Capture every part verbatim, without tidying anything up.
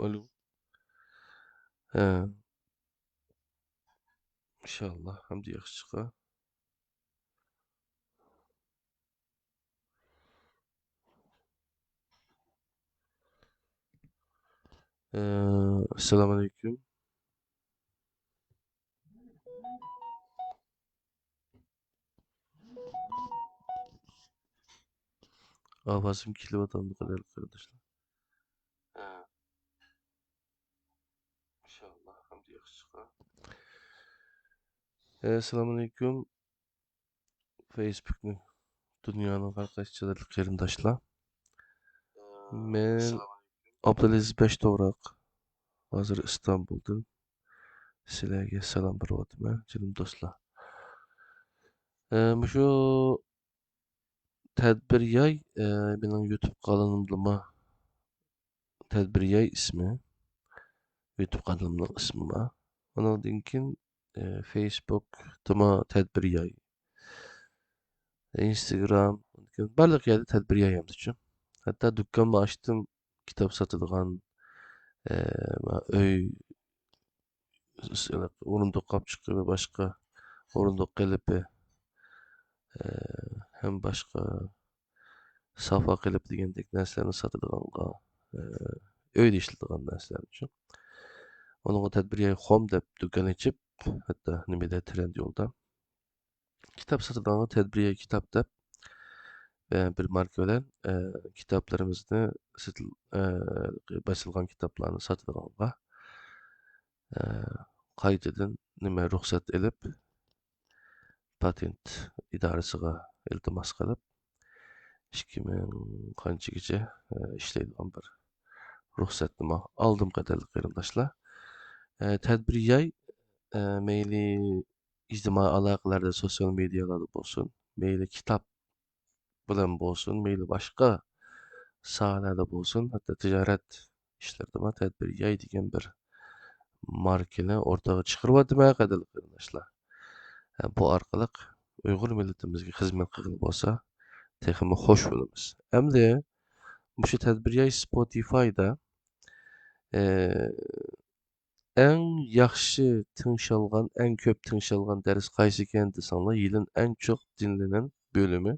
ئالو. ھە. ئىنشاللا، ھەمدە ياخشى چىقار. ئە، ئەسسالامۇئەلەيكۇم. ئاۋازىم كېلىۋاتامدۇ، قەدىرلىك قېرىنداشلار؟ ھە. ئىنشاللا، ھەمدە ياخشى چىقار. ئەسسالامۇئەلەيكۇم. فېيسبۇكنى دۇنيانىڭ ھەر قايسى جايلىرىدىكى قېرىنداشلار. مەن ئابدۇلئەزىز بەشتوغراق. ھازىر ئىستانبۇلدىن سىلەرگە سالام بېرىۋاتىمەن، جېنىم دوستلار. ئە، مۇشۇ تەدبىر ياي، ئە، مېنىڭ يۇتۇب قانىلىمدىمۇ تەدبىر ياي ئىسمى. يۇتۇب قانىلىمنىڭ ئىسمى بار. ئۇنىڭدىن كېيىن، ئە، فېيسبۇكتىمۇ تەدبىر ياي. ئىنستاگرام، بارلىق يەردە تەدبىر ياي ئەمدىچۇ. ھەتتا دۇكانمۇ ئاچتىم، كىتاب ساتىدىغان، ئە، ئۆي، ئورۇندۇق قاپچۇقى ۋە باشقا ئورۇندۇق قېلىپى، ئە، ھەم باشقا سافا قېلىپى دېگەندەك نەرسىلەرنى ساتىدىغانغا، ئە، ئۆيدە ئىشلىتىدىغان نەرسىلەر ئۈچۈن. ئۇنىڭغا تەدبىر ياي خوم دەپ دۇكان ئېچىپ، ھەتتا نېمىدە، ترېند يولدا كىتاب ساتىدىغانغا تەدبىر ياي كىتاب دەپ، ئە، بىر ماركا بىلەن، ئە، كىتابلىرىمىزنى سېتىل-، ئە، بېسىلغان كىتابلارنى ساتىدىغانغا، ئە، قايتىدىن نېمە، رۇخسەت ئېلىپ، پاتېنت ئىدارىسىغا ئىلتىماس قىلىپ، ئىككى مىڭ قانچىگىچە، ئە، ئىشلەيدىغان بىر رۇخسەتنىمۇ ئالدىم، قەدىرلىك قېرىنداشلار. ئە، تەدبىر ياي، ئە، مەيلى ئىجتىمائىي ئالاقىلەردە، سوتسىيال مېدىيالاردا بولسۇن، مەيلى كىتاب بىلەن بولسۇن، مەيلى باشقا ساھەلەردە بولسۇن، ھەتتا تىجارەت ئىشلىرىدىمۇ تەدبىر ياي دېگەن بىر ماركىنى ئورتىغا چىقىرىۋاتىمەن، قەدىرلىك قېرىنداشلار. ھە، بۇ ئارقىلىق ئۇيغۇر مىللىتىمىزگە خىزمەت قىلغىلى بولسا، تېخىمۇ خوش بولىمىز. ئەمدى مۇشۇ تەدبىر ياي سپوتىفايدا، ئە، ئەڭ ياخشى تىڭشالغان، ئەڭ كۆپ تىڭشالغان دەرس قايسىكەن دېسەڭلار، يىلىن ئەڭ چوق دىنلىنەن بۆلۈمى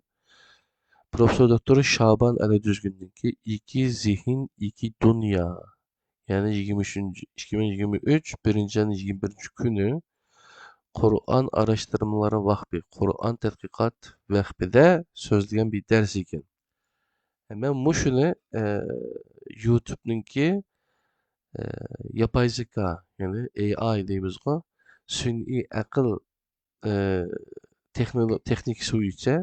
پروفېسسور دوكتور شابان ئەلى دۈزگۈننىڭكى ئىكى زېھىن، ئىكى دۇنيا، يەنى يىگىرمە ئۈچىنچى، ئىككى مىڭ يىگىرمە ئۈچ بىرىنچى ئاينىڭ يىگىرمە بىرىنچى كۈنى قۇرئان ئاراشتۇرمىلىرى ۋەقپى، قۇرئان تەتقىقات ۋەقپىدە سۆزلىگەن بىر دەرس ئىكەن. مەن مۇشۇنى، ئە، يۇتۇبنىڭكى، ئە، ياپاي زېكا، يەنى ئېي ئاي دەيمىزغۇ، سۈنئىي ئەقىل، ئە، تېخنولو-، تېخنىكىسى بويىچە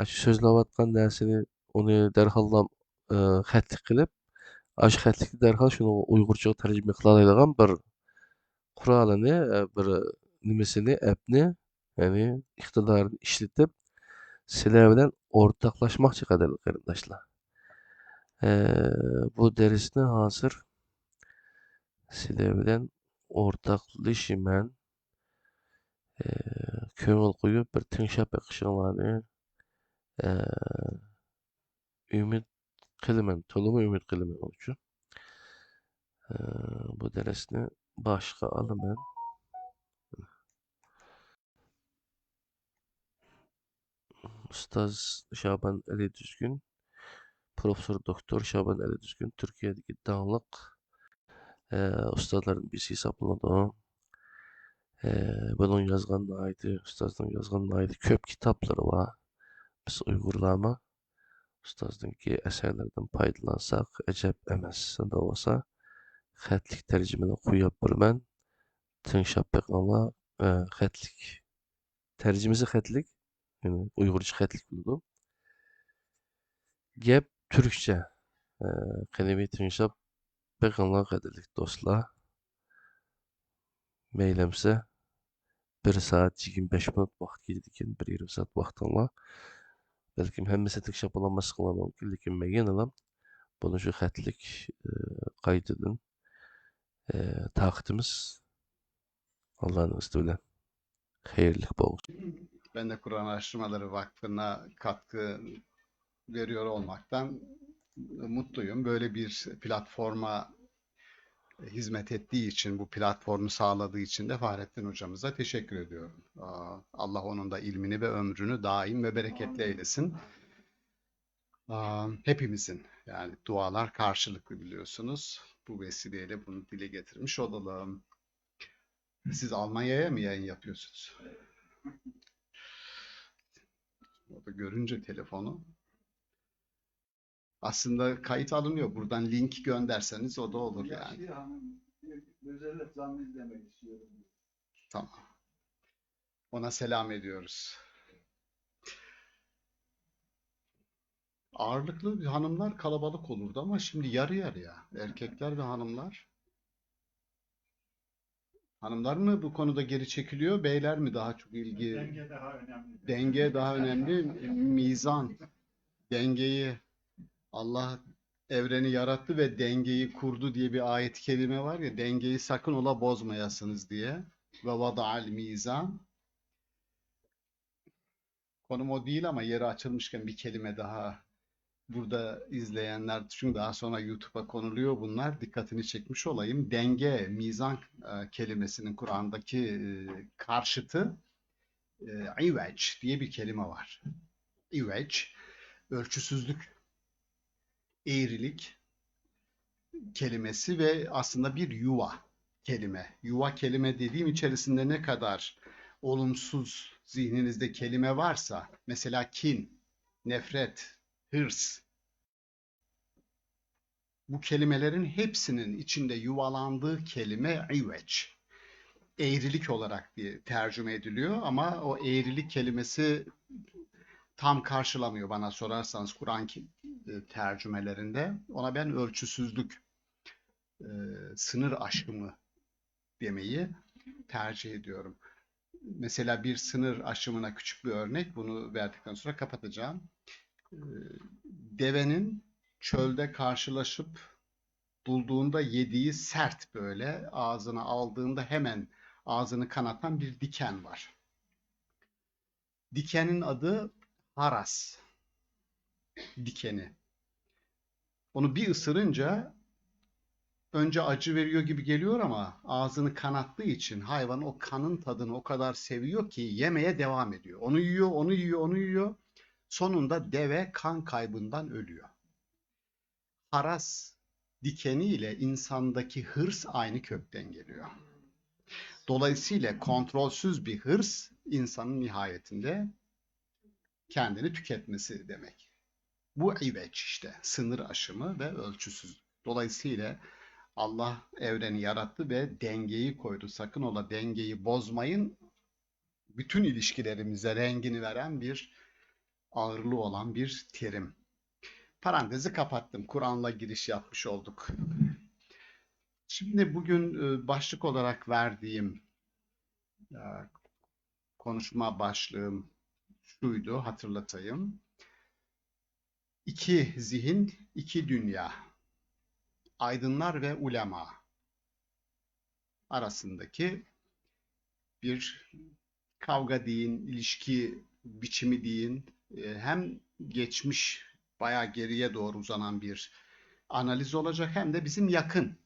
ئاشۇ سۆزلەۋاتقان نەرسىنى، ئۇنى دەرھاللا، ئە، خەتلىك قىلىپ، ئاشۇ خەتلىكنى دەرھال شۇنىڭغا ئۇيغۇرچىغا تەرجىمە قىلالايدىغان بىر قورالىنى، ئە، بىر نېمىسىنى، ئەپنى، يەنى ئىقتىدارىنى ئىشلىتىپ، سىلەر بىلەن ئورتاقلاشماقچى، قەدىرلىك قېرىنداشلار. ئە، بۇ دەرسنى ھازىر سىلەر بىلەن ئورتاقلىشىمەن. ئە، كۆڭۈل قويۇپ بىر تىڭشاپ بېقىشىڭلارنى، ئە، ئۈمىد قىلىمەن، تولىمۇ ئۈمىد قىلىمەن ئۇنىڭ ئۈچۈن. ئە، بۇ دەرسنى باشقا ئالىمەن. ئۇستاز شابان ئەلى دۈزگۈن، پروفېسسور دوكتور شابان ئەلى دۈزگۈن تۈركىيەدىكى داڭلىق، ئە، ئۇستازلاردىن بىرسى ھېسابلىنىدۇ. ئە، بۇنىڭ يازغان ناھايىتى، ئۇستازنىڭ يازغان ناھايىتى كۆپ كىتابلىرى بار. بىز ئۇيغۇرلارمۇ ئۇستازنىڭكى ئەسەرلىرىدىن پايدىلانساق ئەجەب ئەمەس. شۇنداق بولسا، خەتلىك تەرجىمىنى قويۇپ بېرىمەن. تىڭشاپ بېقىڭلار. ئە، خەتلىك. تەرجىمىسى خەتلىك. يەنى ئۇيغۇرچە خەتلىك بولىدۇ. گەپ تۈركچە. ئە، قېنى بىر تىڭشاپ بېقىڭلار، قەدىرلىك دوستلار. مەيلەمسە، بىر سائەت يىگىرمە بەش مىنۇت ۋاقىت كېتىدىكەن، بىر يېرىم سائەت ۋاقتىڭلار. بەلكىم ھەممىسىنى تىڭشاپ بولالماسلىقىڭلار مۇمكىن، لېكىن مەن يەنىلا بۇنى شۇ خەتلىك، ئە، قايتىدىن، ئە، تارقىتىمىز. ئاللانىڭ ئىززىتى بىلەن. خەيرلىك بولغۇسى. Ben de Kur'an Araştırmaları Vakfı'na katkı veriyor olmaktan mutluyum. Böyle bir platforma hizmet ettiği için, bu platformu sağladığı için de Fahrettin hocamıza teşekkür ediyorum. Aa, Allah onun da ilmini ve ömrünü daim ve bereketli eylesin. Aa, hepimizin, yani dualar karşılıklı biliyorsunuz. Bu vesileyle bunu dile getirmiş olalım. Siz Almanya'ya mı yayın yapıyorsunuz? Orada görünce telefonu. Aslında kayıt alınıyor. Buradan link gönderseniz o da olur yani. Yaşlı hanım diyor ki, "Gözel Efsan'ı izlemek istiyorum." Tamam. Ona selam ediyoruz. Ağırlıklı bir hanımlar kalabalık olurdu ama şimdi yarı yarıya. Erkekler ve hanımlar. Hanımlar mı bu konuda geri çekiliyor, beyler mi daha çok ilgi? Denge daha önemli. Denge daha önemli. Mizan. Dengeyi, Allah evreni yarattı ve dengeyi kurdu diye bir ayet-i kerime var ya, dengeyi sakın ola bozmayasınız diye. Ve vada'al mizan. Konum o değil ama yeri açılmışken bir kelime daha burada izleyenler, çünkü daha sonra YouTube'a konuluyor bunlar, dikkatini çekmiş olayım. Denge, mizan e, kelimesinin Kur'an'daki e, karşıtı e, iveç diye bir kelime var. İveç, ölçüsüzlük, eğrilik kelimesi ve aslında bir yuva kelime. Yuva kelime dediğim, içerisinde ne kadar olumsuz zihninizde kelime varsa, mesela kin, nefret, hırs, bu kelimelerin hepsinin içinde yuvalandığı kelime iveç. Eğrilik olarak diye tercüme ediliyor ama o eğrilik kelimesi tam karşılamıyor bana sorarsanız Kur'an ki- e, tercümelerinde. Ona ben ölçüsüzlük, e, sınır aşımı demeyi tercih ediyorum. Mesela bir sınır aşımına küçük bir örnek, bunu verdikten sonra kapatacağım. E, Devenin çölde karşılaşıp bulduğunda yediği sert, böyle ağzına aldığında hemen ağzını kanatan bir diken var. Dikenin adı haras dikeni. Onu bir ısırınca önce acı veriyor gibi geliyor ama ağzını kanattığı için hayvan o kanın tadını o kadar seviyor ki yemeye devam ediyor. Onu yiyor, onu yiyor, onu yiyor. Sonunda deve kan kaybından ölüyor. Haras dikeni ile insandaki hırs aynı kökten geliyor. Dolayısıyla kontrolsüz bir hırs insanın nihayetinde kendini tüketmesi demek. Bu iveç işte, sınır aşımı ve ölçüsüzlük. Dolayısıyla Allah evreni yarattı ve dengeyi koydu. Sakın ola dengeyi bozmayın. Bütün ilişkilerimize rengini veren bir, ağırlığı olan bir terim. Parantezi kapattım. Kur'an'la giriş yapmış olduk. Şimdi bugün e, başlık olarak verdiğim e, konuşma başlığım şuydu, hatırlatayım. İki zihin, iki dünya. Aydınlar ve ulema arasındaki bir kavga deyin, ilişki biçimi deyin, e, hem geçmiş, bayağı geriye doğru uzanan bir analiz olacak, hem de bizim yakın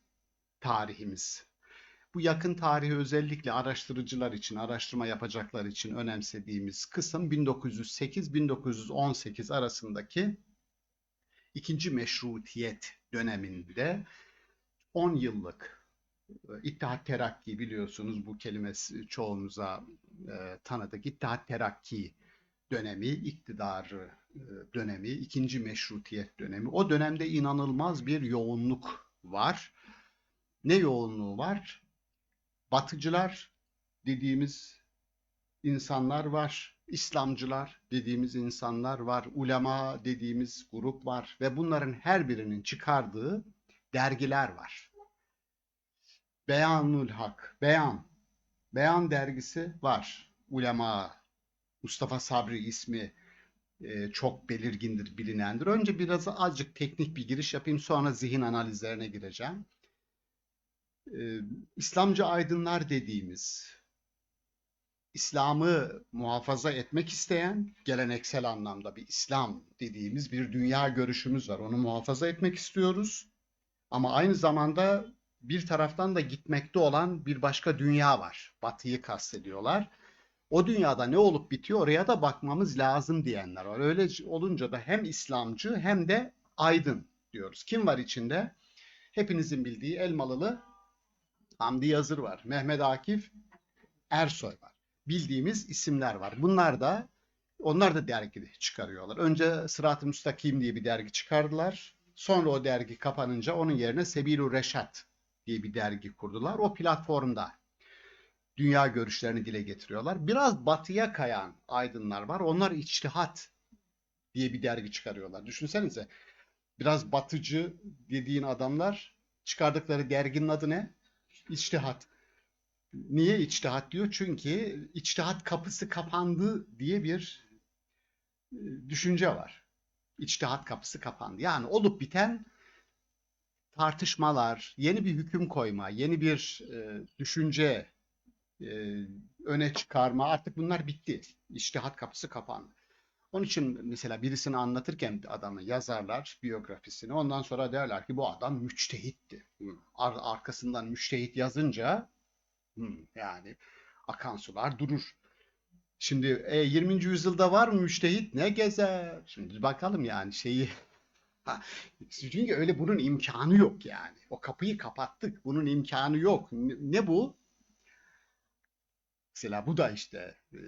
tarihimiz. Bu yakın tarihi özellikle araştırıcılar için, araştırma yapacaklar için önemsediğimiz kısım bin dokuz yüz sekiz bin dokuz yüz on sekiz arasındaki ikinci meşrutiyet döneminde on yıllık, e, İttihat Terakki, biliyorsunuz, bu kelimesi çoğumuza e, tanıdık. İttihat Terakki dönemi, iktidar e, dönemi, ikinci meşrutiyet dönemi. O dönemde inanılmaz bir yoğunluk var. Ne yoğunluğu var? Batıcılar dediğimiz insanlar var, İslamcılar dediğimiz insanlar var, ulema dediğimiz grup var ve bunların her birinin çıkardığı dergiler var. Beyanül Hak, Beyan, Beyan dergisi var. Ulema, Mustafa Sabri ismi e, çok belirgindir, bilinendir. Önce biraz azıcık teknik bir giriş yapayım, sonra zihin analizlerine gireceğim. E, İslamcı aydınlar dediğimiz, İslam'ı muhafaza etmek isteyen, geleneksel anlamda bir İslam dediğimiz bir dünya görüşümüz var. Onu muhafaza etmek istiyoruz. Ama aynı zamanda bir taraftan da gitmekte olan bir başka dünya var. Batı'yı kastediyorlar. O dünyada ne olup bitiyor, oraya da bakmamız lazım diyenler var. Öyle olunca da hem İslamcı hem de aydın diyoruz. Kim var içinde? Hepinizin bildiği Elmalılı Hamdi Yazır var. Mehmet Akif Ersoy var. Bildiğimiz isimler var. Bunlar da, onlar da dergi çıkarıyorlar. Önce Sırat-ı Müstakim diye bir dergi çıkardılar. Sonra o dergi kapanınca onun yerine Sebilur Reşad diye bir dergi kurdular. O platformda dünya görüşlerini dile getiriyorlar. Biraz batıya kayan aydınlar var. Onlar içtihat diye bir dergi çıkarıyorlar. Düşünsenize, biraz batıcı dediğin adamlar, çıkardıkları derginin adı ne? İçtihat. Niye içtihat diyor? Çünkü içtihat kapısı kapandı diye bir e, düşünce var. İçtihat kapısı kapandı. Yani olup biten tartışmalar, yeni bir hüküm koyma, yeni bir e, düşünce e, öne çıkarma, artık bunlar bitti. İçtihat kapısı kapandı. Onun için mesela birisini anlatırken adamı yazarlar biyografisini, ondan sonra derler ki bu adam müçtehitti. Ar- arkasından müçtehit yazınca hmm, yani akan sular durur. Şimdi e, yirminci yüzyılda var mı müçtehit? Ne gezer? Şimdi bakalım yani şeyi. Ha, çünkü öyle bunun imkanı yok yani. O kapıyı kapattık. Bunun imkanı yok. Ne, ne bu? Mesela bu da işte e,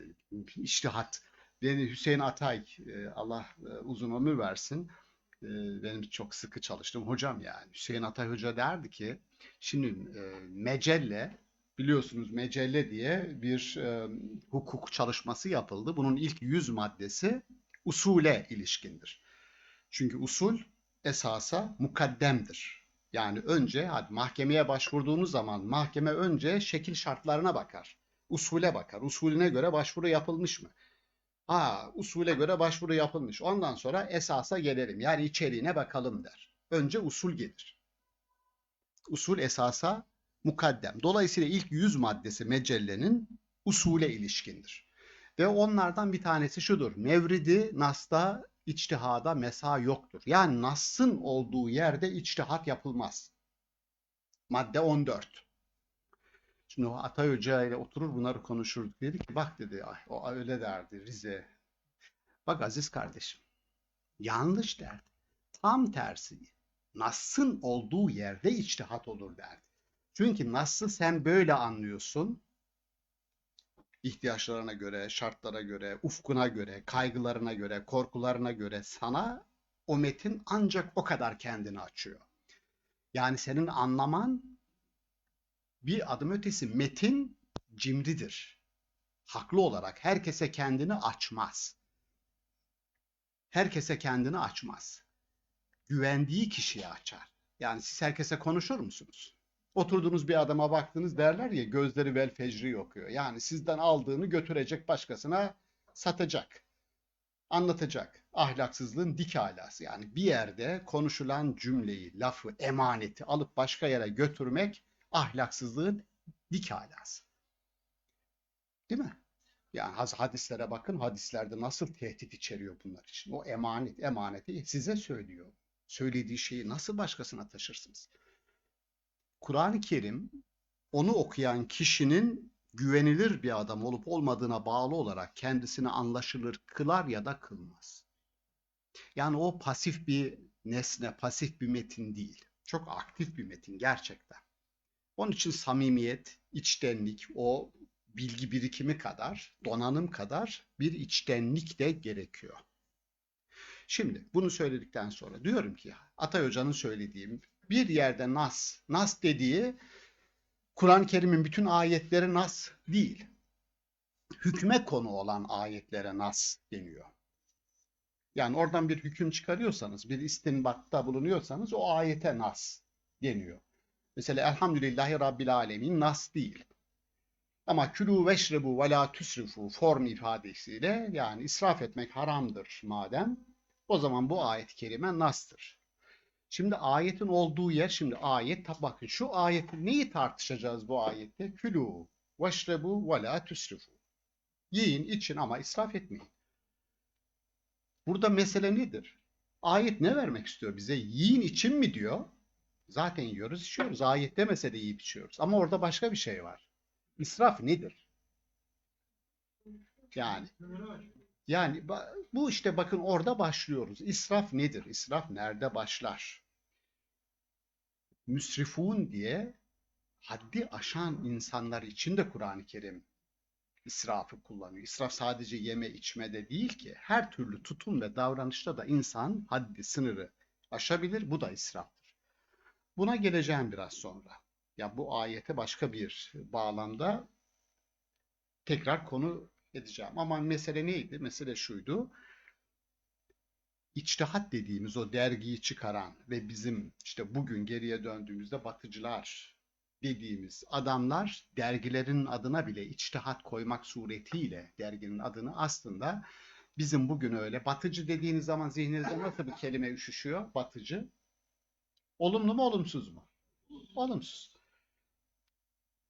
içtihat. Beni Hüseyin Atay, e, Allah e, uzun ömür versin. E, benim çok sıkı çalıştığım hocam yani. Hüseyin Atay Hoca derdi ki, şimdi e, Mecelle, biliyorsunuz Mecelle diye bir e, hukuk çalışması yapıldı. Bunun ilk yüz maddesi usule ilişkindir. Çünkü usul esasa mukaddemdir. Yani önce hadi mahkemeye başvurduğunuz zaman mahkeme önce şekil şartlarına bakar. Usule bakar. Usulüne göre başvuru yapılmış mı? Ha, usule göre başvuru yapılmış. Ondan sonra esasa gelelim. Yani içeriğine bakalım der. Önce usul gelir. Usul esasa mukaddem. Dolayısıyla ilk yüz maddesi Mecelle'nin usule ilişkindir. Ve onlardan bir tanesi şudur. Mevridi nasta içtihada mesa yoktur. Yani nassın olduğu yerde içtihat yapılmaz. Madde on dört. Şimdi o Atay Hoca ile oturur bunları konuşurduk. Dedi ki bak dedi, "Ay, o öyle derdi Rize." Bak aziz kardeşim, yanlış derdi. Tam tersi. Nassın olduğu yerde içtihat olur derdi. Çünkü nassı sen böyle anlıyorsun. İhtiyaçlarına göre, şartlara göre, ufkuna göre, kaygılarına göre, korkularına göre sana o metin ancak o kadar kendini açıyor. Yani senin anlaman bir adım ötesi metin cimridir. Haklı olarak herkese kendini açmaz. Herkese kendini açmaz. Güvendiği kişiye açar. Yani siz herkese konuşur musunuz? Oturduğunuz bir adama baktınız derler ya, gözleri vel fecri okuyor. Yani sizden aldığını götürecek başkasına satacak. Anlatacak. Ahlaksızlığın dik alası. Yani bir yerde konuşulan cümleyi, lafı, emaneti alıp başka yere götürmek ahlaksızlığın dik alası. Değil mi? Yani hadislere bakın, hadislerde nasıl tehdit içeriyor bunlar için. O emanet, emaneti size söylüyor. Söylediği şeyi nasıl başkasına taşırsınız? Kur'an-ı Kerim onu okuyan kişinin güvenilir bir adam olup olmadığına bağlı olarak kendisini anlaşılır kılar ya da kılmaz. Yani o pasif bir nesne, pasif bir metin değil. Çok aktif bir metin gerçekten. Onun için samimiyet, içtenlik, o bilgi birikimi kadar, donanım kadar bir içtenlik de gerekiyor. Şimdi bunu söyledikten sonra diyorum ki Atay Hoca'nın söylediği bir yerde nas, nas dediği Kur'an-ı Kerim'in bütün ayetleri nas değil. Hükme konu olan ayetlere nas deniyor. Yani oradan bir hüküm çıkarıyorsanız, bir istinbatta bulunuyorsanız o ayete nas deniyor. Mesela Elhamdülillahi Rabbil Alemin nas değil. Ama külû veşrebû ve lâ tüsrifû form ifadesiyle yani israf etmek haramdır madem, o zaman bu ayet-i kerime nastır. Şimdi ayetin olduğu yer, şimdi ayet, bakın şu ayet, neyi tartışacağız bu ayette? Külû veşrebû ve lâ tüsrifû. Yiyin, için ama israf etmeyin. Burada mesele nedir? Ayet ne vermek istiyor bize? Yiyin için mi diyor? Zaten yiyoruz, içiyoruz. Ayet demese de yiyip içiyoruz. Ama orada başka bir şey var. İsraf nedir? Yani, yani ba- bu işte bakın orada başlıyoruz. İsraf nedir? İsraf nerede başlar? Müsrifun diye haddi aşan insanlar için de Kur'an-ı Kerim israfı kullanıyor. İsraf sadece yeme içmede değil ki, her türlü tutum ve davranışta da insan haddi sınırı aşabilir. Bu da israftır. Buna geleceğim biraz sonra. Ya bu ayete başka bir bağlamda tekrar konu edeceğim. Ama mesele neydi? Mesele şuydu. İçtihat dediğimiz o dergiyi çıkaran ve bizim işte bugün geriye döndüğümüzde batıcılar dediğimiz adamlar dergilerin adına bile içtihat koymak suretiyle derginin adını aslında bizim bugün öyle batıcı dediğiniz zaman zihninizde nasıl bir kelime üşüşüyor? Batıcı. Olumlu mu, olumsuz mu? Olumsuz.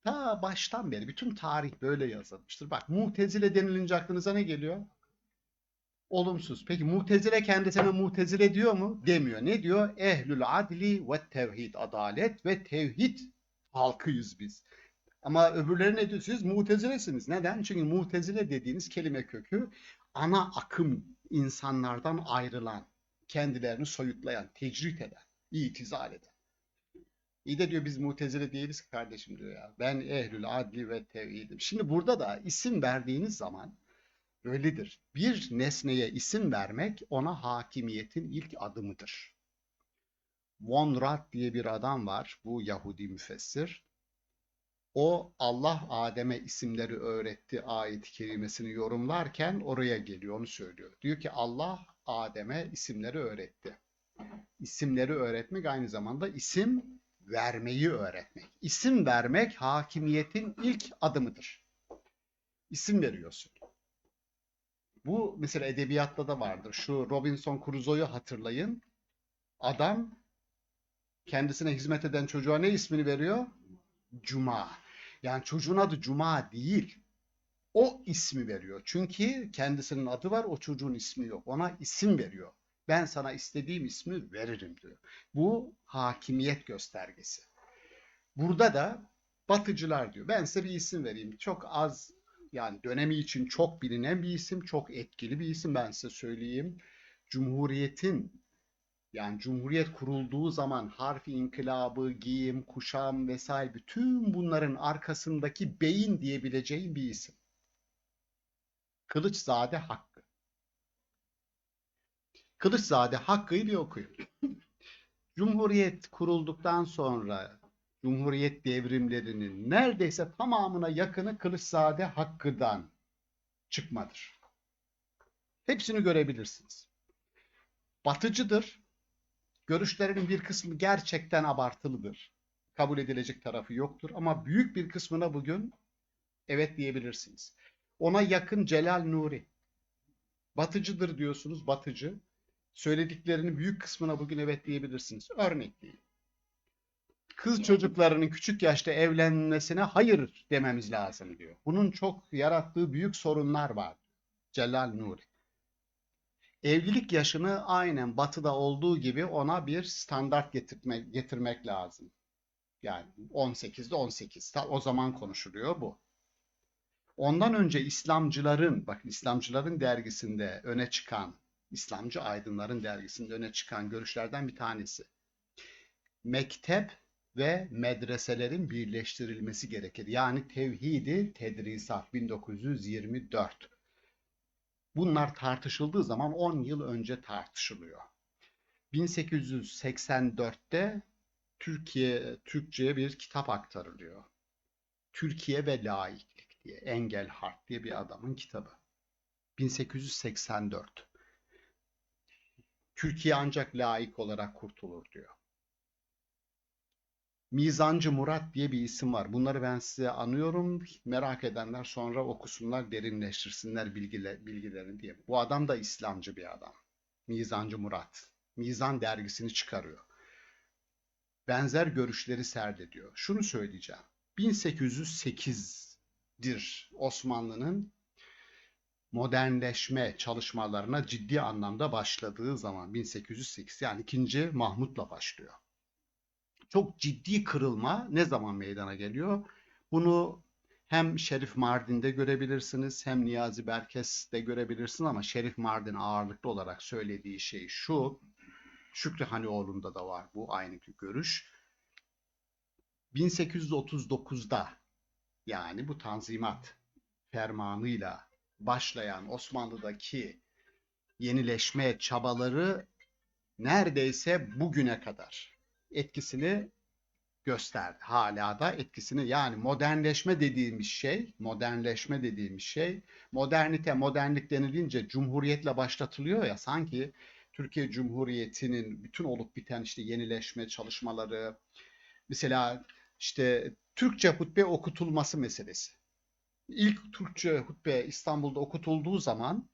Ta baştan beri bütün tarih böyle yazılmıştır. Bak, Mutezile denilince aklınıza ne geliyor? Olumsuz. Peki Mutezile kendisine Mutezile diyor mu? Demiyor. Ne diyor? Ehlül adli ve tevhid. Adalet ve tevhid halkıyız biz. Ama öbürleri ne diyor? Siz Mutezilesiniz. Neden? Çünkü Mutezile dediğiniz kelime kökü ana akım insanlardan ayrılan, kendilerini soyutlayan, tecrit eden, itizal eden. İyi de diyor biz Mutezile değiliz kardeşim diyor ya. Ben ehlül adli ve tevhidim. Şimdi burada da isim verdiğiniz zaman öyledir. Bir nesneye isim vermek ona hakimiyetin ilk adımıdır. Von Rad diye bir adam var. Bu Yahudi müfessir. O Allah Adem'e isimleri öğretti ayet-i kerimesini yorumlarken oraya geliyor, onu söylüyor. Diyor ki Allah Adem'e isimleri öğretti. İsimleri öğretmek aynı zamanda isim vermeyi öğretmek. İsim vermek hakimiyetin ilk adımıdır. İsim veriyorsun. Bu mesela edebiyatta da vardır. Şu Robinson Crusoe'yu hatırlayın. Adam kendisine hizmet eden çocuğa ne ismini veriyor? Cuma. Yani çocuğun adı Cuma değil. O ismi veriyor. Çünkü kendisinin adı var, o çocuğun ismi yok. Ona isim veriyor. Ben sana istediğim ismi veririm diyor. Bu hakimiyet göstergesi. Burada da batıcılar diyor. Ben size bir isim vereyim. Çok az, yani dönemi için çok bilinen bir isim, çok etkili bir isim, ben size söyleyeyim. Cumhuriyetin, yani Cumhuriyet kurulduğu zaman harf inkılabı, giyim, kuşam vesaire bütün bunların arkasındaki beyin diyebileceğim bir isim. Kılıçzade Hakkı. Kılıçzade Hakkı'yı bir okuyun. Cumhuriyet kurulduktan sonra Cumhuriyet devrimlerinin neredeyse tamamına yakını Kılıçzade Hakkı'dan çıkmadır. Hepsini görebilirsiniz. Batıcıdır. Görüşlerinin bir kısmı gerçekten abartılıdır. Kabul edilecek tarafı yoktur. Ama büyük bir kısmına bugün evet diyebilirsiniz. Ona yakın Celal Nuri. Batıcıdır diyorsunuz, batıcı. Söylediklerinin büyük kısmına bugün evet diyebilirsiniz. Örnek değil. Kız çocuklarının küçük yaşta evlenmesine hayır dememiz lazım diyor. Bunun çok yarattığı büyük sorunlar var. Celal Nuri. Evlilik yaşını aynen batıda olduğu gibi ona bir standart getirmek, getirmek lazım. Yani on sekizde on sekiz. Ta o zaman konuşuluyor bu. Ondan önce İslamcıların, bakın İslamcıların dergisinde öne çıkan, İslamcı aydınların dergisinde öne çıkan görüşlerden bir tanesi. Mektep ve medreselerin birleştirilmesi gerekir. Yani tevhidi tedrisat bin dokuz yüz yirmi dört. Bunlar tartışıldığı zaman on yıl önce tartışılıyor. bin sekiz yüz seksen dörtte Türkiye Türkçe'ye bir kitap aktarılıyor. Türkiye ve Laiklik diye, Engelhardt diye bir adamın kitabı. bin sekiz yüz seksen dört. Türkiye ancak laik olarak kurtulur diyor. Mizancı Murat diye bir isim var. Bunları ben size anıyorum. Merak edenler sonra okusunlar, derinleştirsinler bilgile, bilgilerini diye. Bu adam da İslamcı bir adam. Mizancı Murat. Mizan dergisini çıkarıyor. Benzer görüşleri serdediyor. Şunu söyleyeceğim. bin sekiz yüz sekizdir Osmanlı'nın modernleşme çalışmalarına ciddi anlamda başladığı zaman bin sekiz yüz sekiz, yani ikinci Mahmut'la başlıyor. çok ciddi kırılma ne zaman meydana geliyor? Bunu hem Şerif Mardin'de görebilirsiniz, hem Niyazi Berkes'te görebilirsiniz ama Şerif Mardin ağırlıklı olarak söylediği şey şu, Şükrü Hanioğlu'nda da var bu aynı görüş. bin sekiz yüz otuz dokuzda, yani bu Tanzimat fermanıyla başlayan Osmanlı'daki yenileşme çabaları neredeyse bugüne kadar etkisini gösterdi. Hala da etkisini, yani modernleşme dediğimiz şey, modernleşme dediğimiz şey, modernite, modernlik denilince cumhuriyetle başlatılıyor ya, sanki Türkiye Cumhuriyeti'nin bütün olup biten işte yenileşme çalışmaları, mesela işte Türkçe hutbe okutulması meselesi. İlk Türkçe hutbe İstanbul'da okutulduğu zaman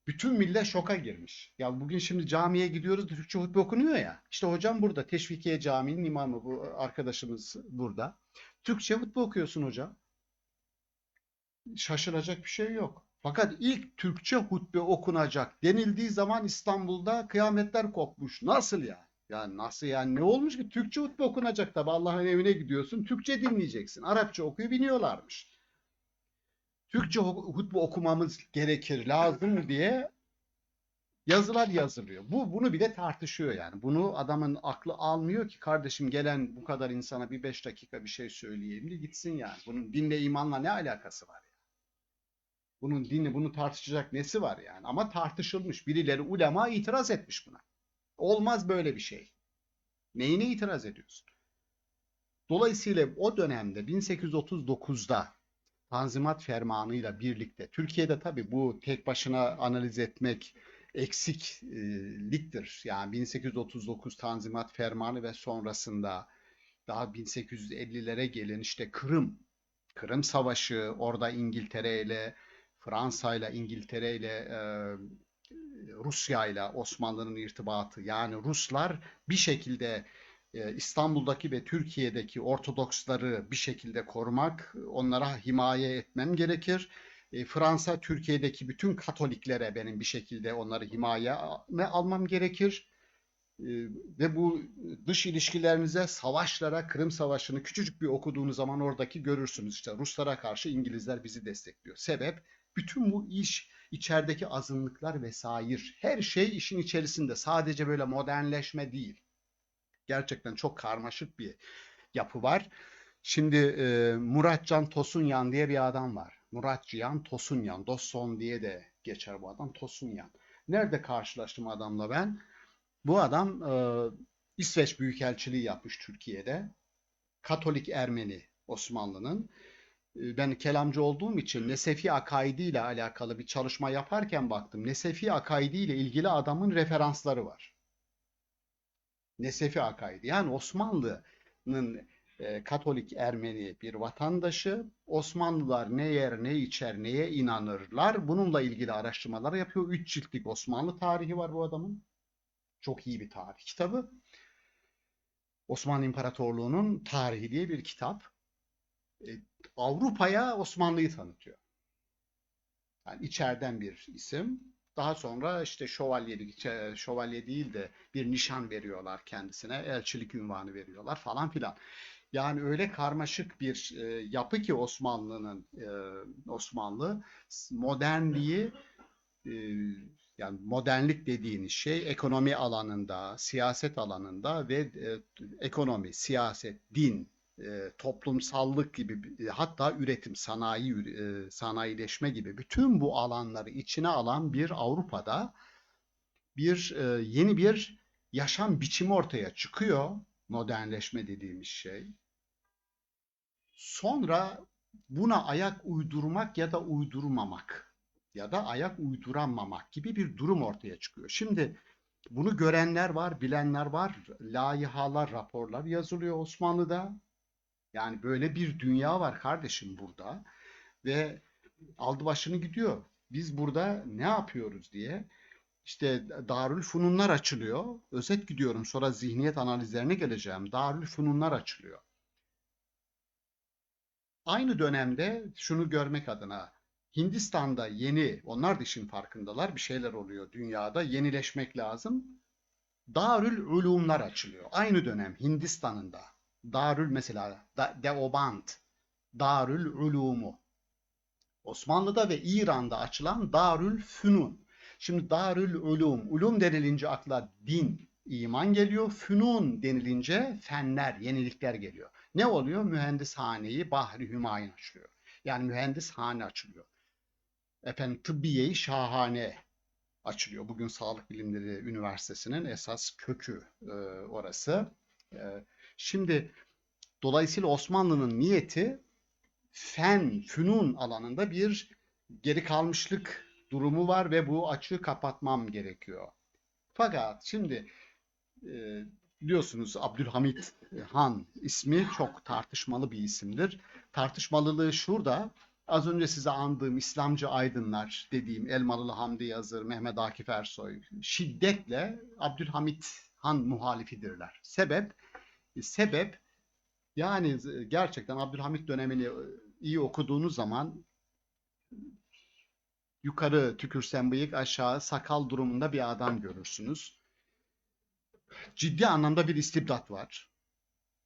bütün millet şoka girmiş. Ya bugün şimdi camiye gidiyoruz, Türkçe hutbe okunuyor ya. İşte hocam burada, Teşvikiye Camii'nin imamı bu arkadaşımız burada. Türkçe hutbe okuyorsun hocam. Şaşıracak bir şey yok. Fakat ilk Türkçe hutbe okunacak denildiği zaman İstanbul'da kıyametler kopmuş. Nasıl yani? Ya nasıl yani? Ne olmuş ki? Türkçe hutbe okunacak tabii. Allah'ın evine gidiyorsun, Türkçe dinleyeceksin. Arapça okuyup iniyorlarmış. Türkçe hu- hutbe okumamız gerekir, lazım diye yazılar yazılıyor. Bu bunu bile tartışıyor yani. Bunu adamın aklı almıyor ki, kardeşim, gelen bu kadar insana bir beş dakika bir şey söyleyeyim de gitsin yani. Bunun dinle, imanla ne alakası var yani? Bunun dinle, bunu tartışacak nesi var yani? Ama tartışılmış. Birileri, ulema itiraz etmiş buna. Olmaz böyle bir şey. Neyine itiraz ediyorsun? Dolayısıyla o dönemde bin sekiz yüz otuz dokuzda Tanzimat Fermanı'yla birlikte, Türkiye'de tabii bu tek başına analiz etmek eksikliktir. Yani bin sekiz yüz otuz dokuz Tanzimat Fermanı ve sonrasında daha bin sekiz yüz ellilere gelen işte Kırım, Kırım Savaşı, orada İngiltere ile, Fransa ile, İngiltere ile, e, Rusya ile Osmanlı'nın irtibatı. Yani Ruslar bir şekilde e, İstanbul'daki ve Türkiye'deki Ortodoksları bir şekilde korumak, onlara himaye etmem gerekir. E, Fransa, Türkiye'deki bütün Katoliklere benim bir şekilde onları himayeme almam gerekir. E, ve bu dış ilişkilerinize, savaşlara, Kırım Savaşı'nı küçücük bir okuduğunuz zaman oradaki görürsünüz. İşte Ruslara karşı İngilizler bizi destekliyor. Sebep, bütün bu iş, içerideki azınlıklar vesaire, her şey işin içerisinde. Sadece böyle modernleşme değil. Gerçekten çok karmaşık bir yapı var. Şimdi e, Muratcan Tosunyan diye bir adam var. Muratcihan Tosunyan, Dosson diye de geçer bu adam, Tosunyan. Nerede karşılaştım adamla ben? Bu adam e, İsveç Büyükelçiliği yapmış Türkiye'de. Katolik Ermeni Osmanlı'nın. E, ben kelamcı olduğum için Nesefi Akaidi ile alakalı bir çalışma yaparken baktım. Nesefi Akaidi ile ilgili adamın referansları var. Nesefi Akaidi. Yani Osmanlı'nın e, Katolik Ermeni bir vatandaşı. Osmanlılar ne yer, ne içer, neye inanırlar? Bununla ilgili araştırmalar yapıyor. Üç ciltlik Osmanlı tarihi var bu adamın. Çok iyi bir tarih kitabı. Osmanlı İmparatorluğu'nun tarihi diye bir kitap. E, Avrupa'ya Osmanlı'yı tanıtıyor. Yani içeriden bir isim. Daha sonra işte şövalyelik, şövalye değil de bir nişan veriyorlar kendisine, elçilik ünvanı veriyorlar falan filan. Yani öyle karmaşık bir e, yapı ki Osmanlı'nın e, Osmanlı modernliği e, yani modernlik dediğiniz şey ekonomi alanında, siyaset alanında ve e, ekonomi, siyaset, din, e, toplumsallık gibi, e, hatta üretim, sanayi, e, sanayileşme gibi bütün bu alanları içine alan bir Avrupa'da bir e, yeni bir yaşam biçimi ortaya çıkıyor. Modernleşme dediğimiz şey. Sonra buna ayak uydurmak ya da uydurmamak ya da ayak uyduramamak gibi bir durum ortaya çıkıyor. Şimdi bunu görenler var, bilenler var, layihalar, raporlar yazılıyor Osmanlı'da. Yani böyle bir dünya var kardeşim burada ve aldı başını gidiyor. Biz burada ne yapıyoruz diye işte Darülfünunlar açılıyor. Özet gidiyorum, sonra zihniyet analizlerine geleceğim. Darülfünunlar açılıyor. Aynı dönemde şunu görmek adına Hindistan'da yeni, onlar da işin farkındalar, bir şeyler oluyor dünyada, yenileşmek lazım. Darül Ulumlar açılıyor. Aynı dönem Hindistan'ında. Darül mesela da, Deoband, Darül Ulumu. Osmanlı'da ve İran'da açılan Darül Fünun. Şimdi Darül Ulum, ulum denilince akla din, iman geliyor. Fünun denilince fenler, yenilikler geliyor. Ne oluyor? Mühendishaneyi Bahri Hümayun açılıyor. Yani mühendishane açılıyor. Efendim, Tıbbiye-i Şahane açılıyor. Bugün Sağlık Bilimleri Üniversitesi'nin esas kökü e, orası. E, şimdi dolayısıyla Osmanlı'nın niyeti fen, fünun alanında bir geri kalmışlık durumu var ve bu açığı kapatmam gerekiyor. Fakat şimdi e, biliyorsunuz Abdülhamit Han ismi çok tartışmalı bir isimdir. Tartışmalılığı şurada. Az önce size andığım İslamcı aydınlar dediğim Elmalılı Hamdi Yazır, Mehmet Akif Ersoy şiddetle Abdülhamit Han muhalifidirler. Sebep, sebep yani gerçekten Abdülhamit dönemini iyi okuduğunuz zaman yukarı tükürsen bıyık, aşağı sakal durumunda bir adam görürsünüz. Ciddi anlamda bir istibdat var.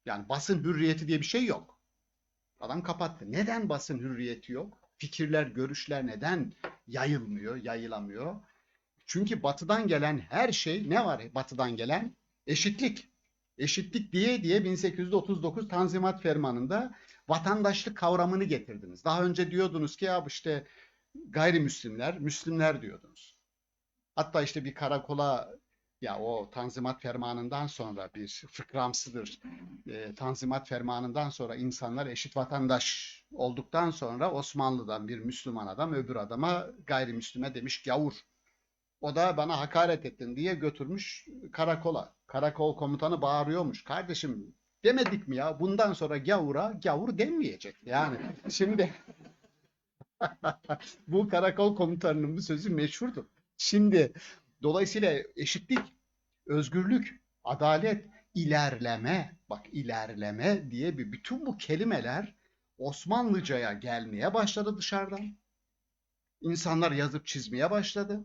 Yani basın hürriyeti diye bir şey yok. Adam kapattı. Neden basın hürriyeti yok? Fikirler, görüşler neden yayılmıyor, yayılamıyor? Çünkü batıdan gelen her şey, ne var batıdan gelen? Eşitlik. Eşitlik diye diye bin sekiz yüz otuz dokuz Tanzimat Fermanı'nda vatandaşlık kavramını getirdiniz. Daha önce diyordunuz ki ya işte gayrimüslimler, Müslümler diyordunuz. Hatta işte bir karakola ya o Tanzimat Fermanı'ndan sonra bir fıkramsıdır. E, Tanzimat Fermanı'ndan sonra insanlar eşit vatandaş olduktan sonra Osmanlı'dan bir Müslüman adam öbür adama gayrimüslime demiş gavur. O da bana hakaret ettin diye götürmüş karakola. Karakol komutanı bağırıyormuş. Kardeşim demedik mi ya? Bundan sonra gavura gavur denmeyecek. Yani şimdi bu karakol komutanının bu sözü meşhurdur. Şimdi dolayısıyla eşitlik, özgürlük, adalet, ilerleme, bak ilerleme diye bir bütün bu kelimeler Osmanlıcaya gelmeye başladı dışarıdan. İnsanlar yazıp çizmeye başladı.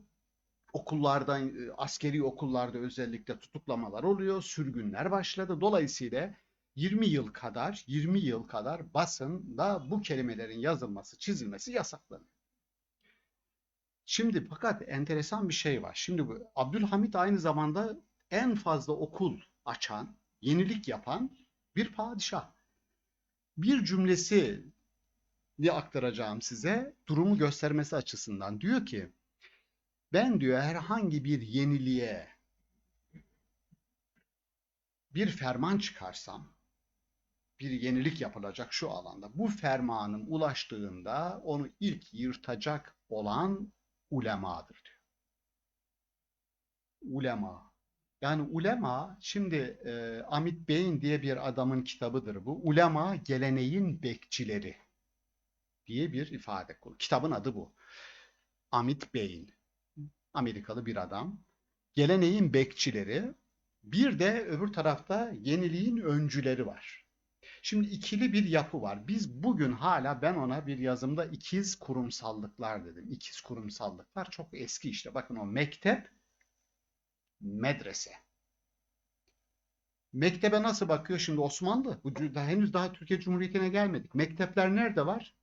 Okullardan, e, askeri okullarda özellikle tutuklamalar oluyor, sürgünler başladı. Dolayısıyla yirmi yıl kadar, yirmi yıl kadar basında bu kelimelerin yazılması, çizilmesi yasaklanıyor. Şimdi fakat enteresan bir şey var. Şimdi bu Abdülhamit aynı zamanda en fazla okul açan, yenilik yapan bir padişah. Bir cümlesini aktaracağım size durumu göstermesi açısından. Diyor ki, ben diyor herhangi bir yeniliğe bir ferman çıkarsam, bir yenilik yapılacak şu alanda. Bu fermanım ulaştığında onu ilk yırtacak olan ulemadır diyor. Ulema. Yani ulema, şimdi e, Amit Bey'in diye bir adamın kitabıdır bu. Ulema geleneğin bekçileri diye bir ifade kullanıyor. Kitabın adı bu. Amit Bey'in. Amerikalı bir adam. Geleneğin bekçileri, bir de öbür tarafta yeniliğin öncüleri var. Şimdi ikili bir yapı var. Biz bugün hala, ben ona bir yazımda ikiz kurumsallıklar dedim. İkiz kurumsallıklar çok eski işte. Bakın o mektep, medrese. Mektebe nasıl bakıyor şimdi Osmanlı? Bu daha, henüz daha Türkiye Cumhuriyeti'ne gelmedik. Mektepler nerede var?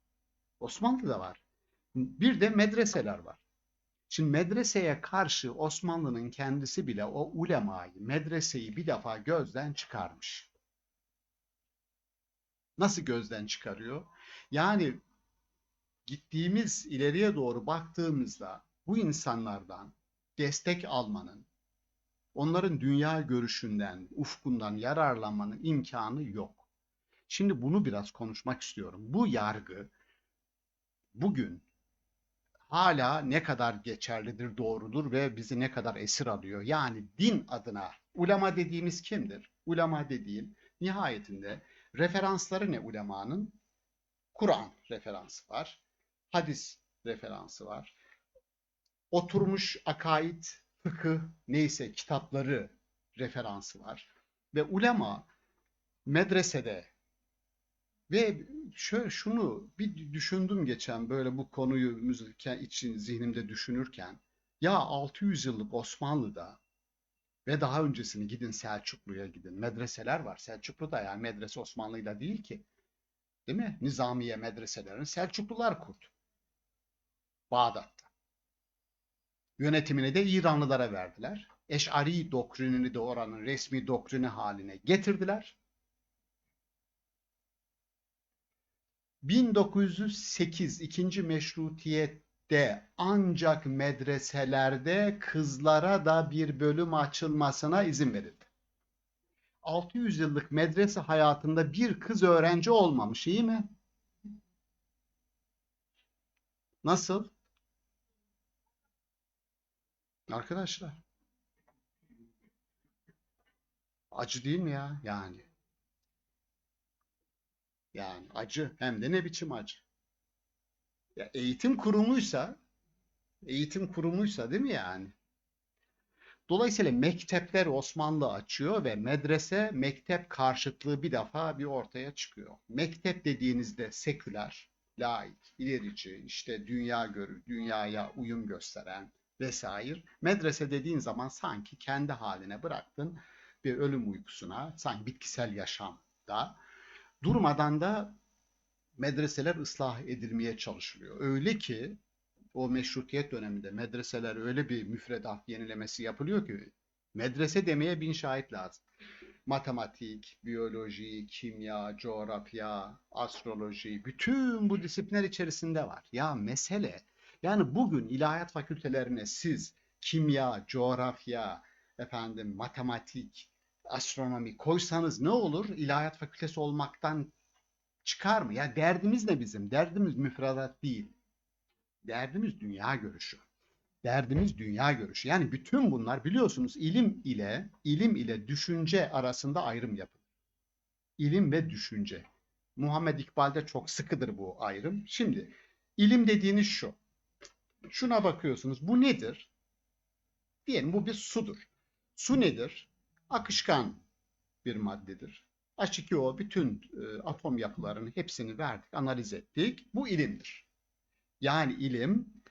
Osmanlı'da var. Bir de medreseler var. Şimdi medreseye karşı Osmanlı'nın kendisi bile o ulemayı, medreseyi bir defa gözden çıkarmış. Nasıl gözden çıkarıyor? Yani gittiğimiz, ileriye doğru baktığımızda bu insanlardan destek almanın, onların dünya görüşünden, ufkundan yararlanmanın imkanı yok. Şimdi bunu biraz konuşmak istiyorum. Bu yargı bugün hala ne kadar geçerlidir, doğrudur ve bizi ne kadar esir alıyor? Yani din adına ulema dediğimiz kimdir? Ulema dediğim nihayetinde referansları ne ulemanın? Kur'an referansı var, hadis referansı var, oturmuş akaid, fıkıh neyse kitapları referansı var. Ve ulema medresede ve şöyle şunu bir düşündüm geçen böyle bu konuyu müzike- için zihnimde düşünürken ya altı yüz yıllık Osmanlı'da Ve daha öncesini gidin Selçuklu'ya gidin. Medreseler var. Selçuklu da yani medrese Osmanlı'yla değil ki. Değil mi? Nizamiye medreselerini Selçuklular kurdu. Bağdat'ta. Yönetimini de İranlılara verdiler. Eş'ari doktrinini de oranın resmi doktrini haline getirdiler. bin dokuz yüz sekiz ikinci meşrutiyette ancak medreselerde kızlara da bir bölüm açılmasına izin verildi. Altı yüz yıllık medrese hayatında bir kız öğrenci olmamış, iyi mi? Nasıl? Arkadaşlar. Acı değil mi ya? Yani. Yani acı. Hem de ne biçim acı. Ya eğitim kurumuysa, eğitim kurumuysa değil mi yani? Dolayısıyla mektepler Osmanlı açıyor ve medrese, mektep karşıtlığı bir defa bir ortaya çıkıyor. Mektep dediğinizde seküler, laik, ilerici, işte dünya görü, dünyaya uyum gösteren vesaire. Medrese dediğin zaman sanki kendi haline bıraktın bir ölüm uykusuna, sanki bitkisel yaşamda. Durmadan da medreseler ıslah edilmeye çalışılıyor. Öyle ki o meşrutiyet döneminde medreseler öyle bir müfredat yenilemesi yapılıyor ki medrese demeye bin şahit lazım. Matematik, biyoloji, kimya, coğrafya, astroloji, bütün bu disiplinler içerisinde var. Ya mesele, yani bugün ilahiyat fakültelerine siz kimya, coğrafya, efendim matematik, astronomi koysanız ne olur? İlahiyat fakültesi olmaktan çıkar mı? Ya derdimiz ne bizim? Derdimiz müfredat değil. Derdimiz dünya görüşü. Derdimiz dünya görüşü. Yani bütün bunlar biliyorsunuz ilim ile ilim ile düşünce arasında ayrım yapılır. İlim ve düşünce. Muhammed İkbal'de çok sıkıdır bu ayrım. Şimdi ilim dediğiniz şu. Şuna bakıyorsunuz. Bu nedir? Diyelim bu bir sudur. Su nedir? Akışkan bir maddedir. H iki O bütün e, atom yapılarını hepsini verdik, analiz ettik. Bu ilimdir. Yani ilim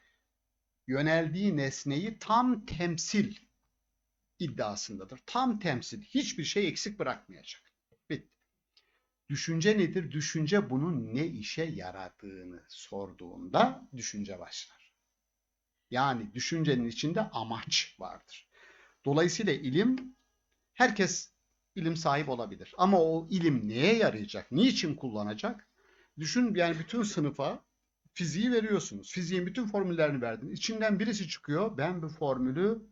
yöneldiği nesneyi tam temsil iddiasındadır. Tam temsil, hiçbir şey eksik bırakmayacak. Bitti. Düşünce nedir? Düşünce bunun ne işe yaradığını sorduğunda düşünce başlar. Yani düşüncenin içinde amaç vardır. Dolayısıyla ilim, herkes ilim sahibi olabilir. Ama o ilim neye yarayacak? Niçin kullanacak? Düşün yani bütün sınıfa fiziği veriyorsunuz. Fiziğin bütün formüllerini verdiniz. İçinden birisi çıkıyor. Ben bu formülü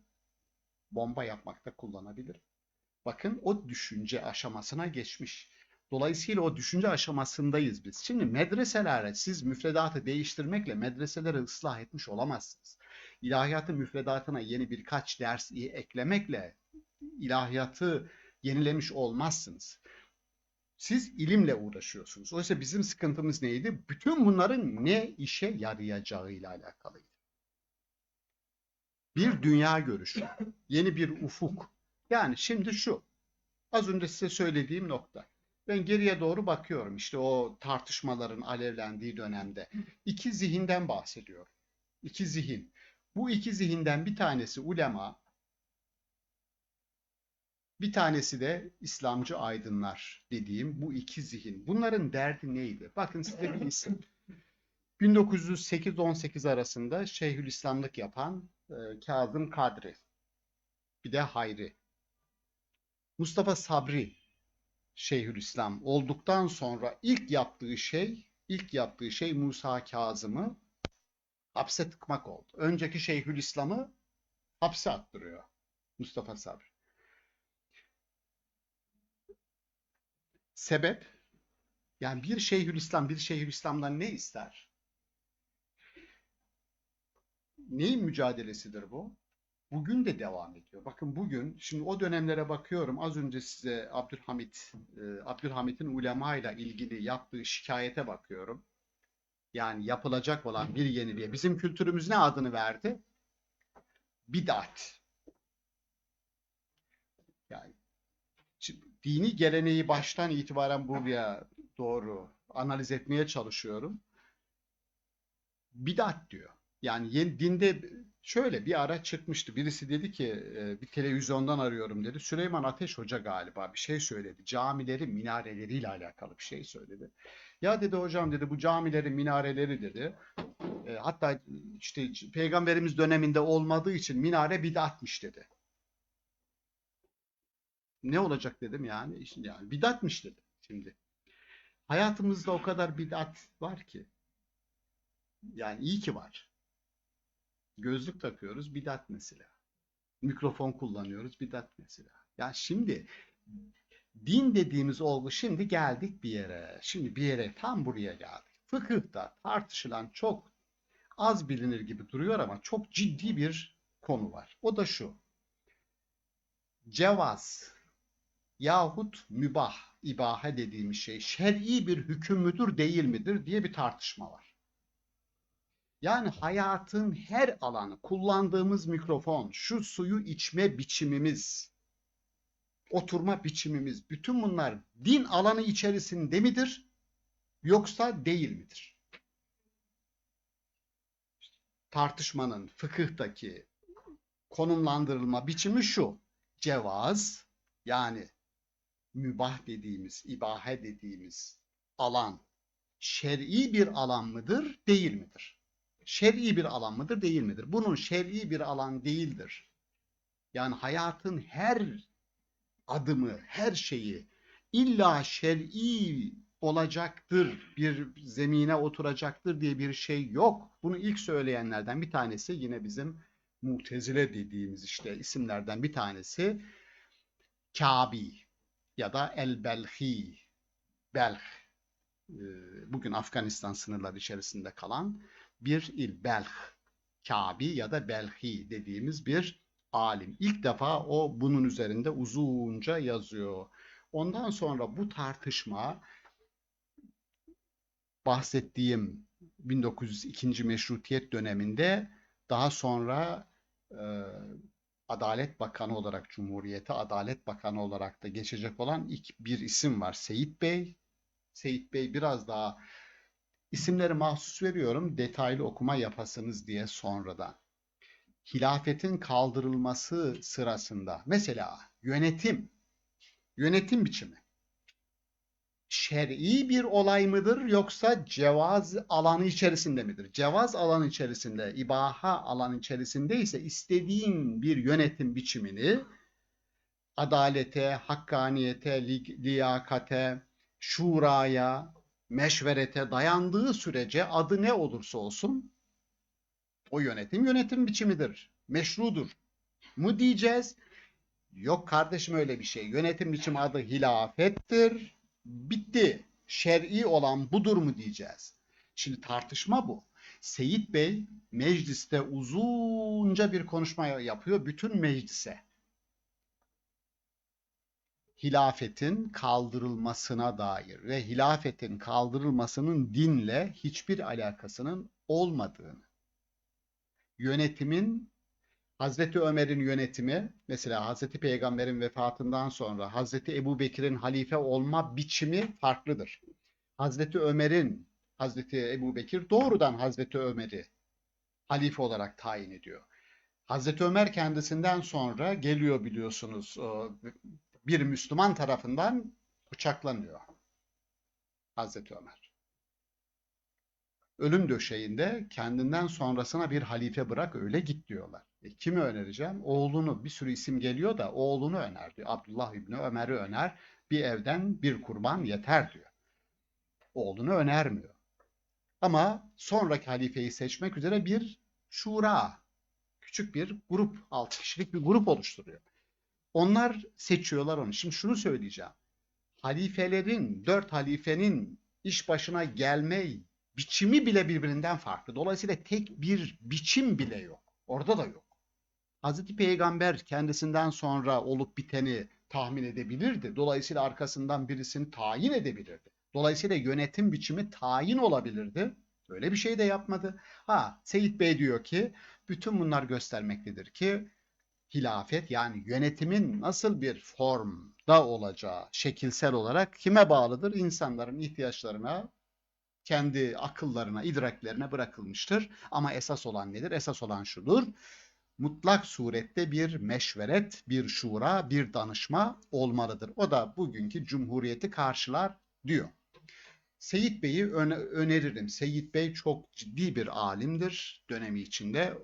bomba yapmakta kullanabilirim. Bakın o düşünce aşamasına geçmiş. Dolayısıyla o düşünce aşamasındayız biz. Şimdi medreselere siz müfredatı değiştirmekle medreseleri ıslah etmiş olamazsınız. İlahiyatın müfredatına yeni birkaç ders eklemekle ilahiyatı yenilemiş olmazsınız. Siz ilimle uğraşıyorsunuz. Oysa bizim sıkıntımız neydi? Bütün bunların ne işe yarayacağıyla alakalıydı. Bir dünya görüşü, yeni bir ufuk. Yani şimdi şu, az önce size söylediğim nokta. Ben geriye doğru bakıyorum işte o tartışmaların alevlendiği dönemde. İki zihinden bahsediyorum. İki zihin. Bu iki zihinden bir tanesi ulema, bir tanesi de İslamcı aydınlar dediğim bu iki zihin. Bunların derdi neydi? Bakın size bir isim. bin dokuz yüz sekiz on sekiz arasında Şeyhülislamlık yapan e, Kazım Kadri, bir de Hayri. Mustafa Sabri Şeyhülislam olduktan sonra ilk yaptığı şey, ilk yaptığı şey Musa Kazım'ı hapse tıkmak oldu. Önceki Şeyhülislam'ı hapse attırıyor Mustafa Sabri. Sebep? Yani bir Şeyhülislam, bir Şeyhülislam'dan ne ister? Neyin mücadelesidir bu? Bugün de devam ediyor. Bakın bugün, şimdi o dönemlere bakıyorum. Az önce size Abdülhamit, e, Abdülhamit'in ulemayla ilgili yaptığı şikayete bakıyorum. Yani yapılacak olan bir yeniliğe. Bizim kültürümüz ne adını verdi? Bid'at. Yani şimdi dini geleneği baştan itibaren buraya doğru analiz etmeye çalışıyorum. Bid'at diyor. Yani yeni, dinde Şöyle bir ara çıkmıştı. Birisi dedi ki, e, bir televizyondan arıyorum dedi. Süleyman Ateş Hoca galiba bir şey söyledi. Camileri minareleriyle alakalı bir şey söyledi. Ya dedi hocam dedi bu camilerin minareleri dedi. E, hatta işte Peygamberimiz döneminde olmadığı için minare bid'atmış dedi. Ne olacak dedim yani. İşte yani bid'atmış dedim şimdi. Hayatımızda o kadar bid'at var ki. Yani iyi ki var. Gözlük takıyoruz, bid'at mesela. Mikrofon kullanıyoruz, bid'at mesela. Ya şimdi din dediğimiz olgu, şimdi geldik bir yere. Şimdi bir yere, tam buraya geldik. Fıkıhta tartışılan, çok az bilinir gibi duruyor ama çok ciddi bir konu var. O da şu. Cevaz yahut mübah, ibahe dediğimiz şey şer'i bir hüküm müdür, değil midir diye bir tartışma var. Yani hayatın her alanı, kullandığımız mikrofon, şu suyu içme biçimimiz, oturma biçimimiz, bütün bunlar din alanı içerisinde midir, yoksa değil midir? Tartışmanın fıkıhtaki konumlandırılma biçimi şu. Cevaz, yani mübah dediğimiz, ibahe dediğimiz alan şer'i bir alan mıdır, değil midir? Şer'i bir alan mıdır, değil midir? Bunun şer'i bir alan değildir. Yani hayatın her adımı, her şeyi illa şer'i olacaktır, bir zemine oturacaktır diye bir şey yok. Bunu ilk söyleyenlerden bir tanesi yine bizim Mutezile dediğimiz işte isimlerden bir tanesi Kâbi ya da El-Belhi, Belh, e, bugün Afganistan sınırları içerisinde kalan bir il, Belh, Kâbi ya da Belhi dediğimiz bir alim. İlk defa o bunun üzerinde uzunca yazıyor. Ondan sonra bu tartışma bahsettiğim bin dokuz yüz ikinci meşrutiyet döneminde, daha sonra e, Adalet Bakanı olarak, Cumhuriyete Adalet Bakanı olarak da geçecek olan ilk bir isim var. Seyit Bey. Seyit Bey biraz daha, isimleri mahsus veriyorum, detaylı okuma yapasınız diye sonradan. Hilafetin kaldırılması sırasında mesela yönetim, yönetim biçimi şer'i bir olay mıdır yoksa cevaz alanı içerisinde midir? Cevaz alanı içerisinde, ibaha alanı içerisinde ise istediğin bir yönetim biçimini adalete, hakkaniyete, li-, liyakate, şuraya, meşverete dayandığı sürece adı ne olursa olsun o yönetim yönetim biçimidir, meşrudur mu diyeceğiz? Yok kardeşim öyle bir şey. Yönetim biçimi adı hilafettir. Bitti. Şer'i olan budur mu diyeceğiz? Şimdi tartışma bu. Seyit Bey mecliste uzunca bir konuşma yapıyor bütün meclise. Hilafetin kaldırılmasına dair ve hilafetin kaldırılmasının dinle hiçbir alakasının olmadığını, yönetimin, Hazreti Ömer'in yönetimi, mesela Hazreti Peygamber'in vefatından sonra Hazreti Ebu Bekir'in halife olma biçimi farklıdır. Hazreti Ömer'in, Hazreti Ebu Bekir doğrudan Hazreti Ömer'i halife olarak tayin ediyor. Hazreti Ömer kendisinden sonra geliyor biliyorsunuz, o bir Müslüman tarafından bıçaklanıyor Hazreti Ömer. Ölüm döşeğinde kendinden sonrasına bir halife bırak öyle git diyorlar. E, kimi önereceğim? Oğlunu, bir sürü isim geliyor da oğlunu öner diyor. Abdullah İbni Ömer'i öner, bir evden bir kurban yeter diyor. Oğlunu önermiyor. Ama sonraki halifeyi seçmek üzere bir şura, küçük bir grup, altı kişilik bir grup oluşturuyor. Onlar seçiyorlar onu. Şimdi şunu söyleyeceğim. Halifelerin, dört halifenin iş başına gelme biçimi bile birbirinden farklı. Dolayısıyla tek bir biçim bile yok. Orada da yok. Hazreti Peygamber kendisinden sonra olup biteni tahmin edebilirdi. Dolayısıyla arkasından birisini tayin edebilirdi. Dolayısıyla yönetim biçimi tayin olabilirdi. Öyle bir şey de yapmadı. Ha, Seyit Bey diyor ki bütün bunlar göstermektedir ki hilafet, yani yönetimin nasıl bir formda olacağı şekilsel olarak kime bağlıdır? İnsanların ihtiyaçlarına kendi akıllarına, idraklerine bırakılmıştır. Ama esas olan nedir? Esas olan şudur. Mutlak surette bir meşveret, bir şura, bir danışma olmalıdır. O da bugünkü cumhuriyeti karşılar diyor. Seyit Bey'i öne- öneririm. Seyit Bey çok ciddi bir alimdir dönemi içinde.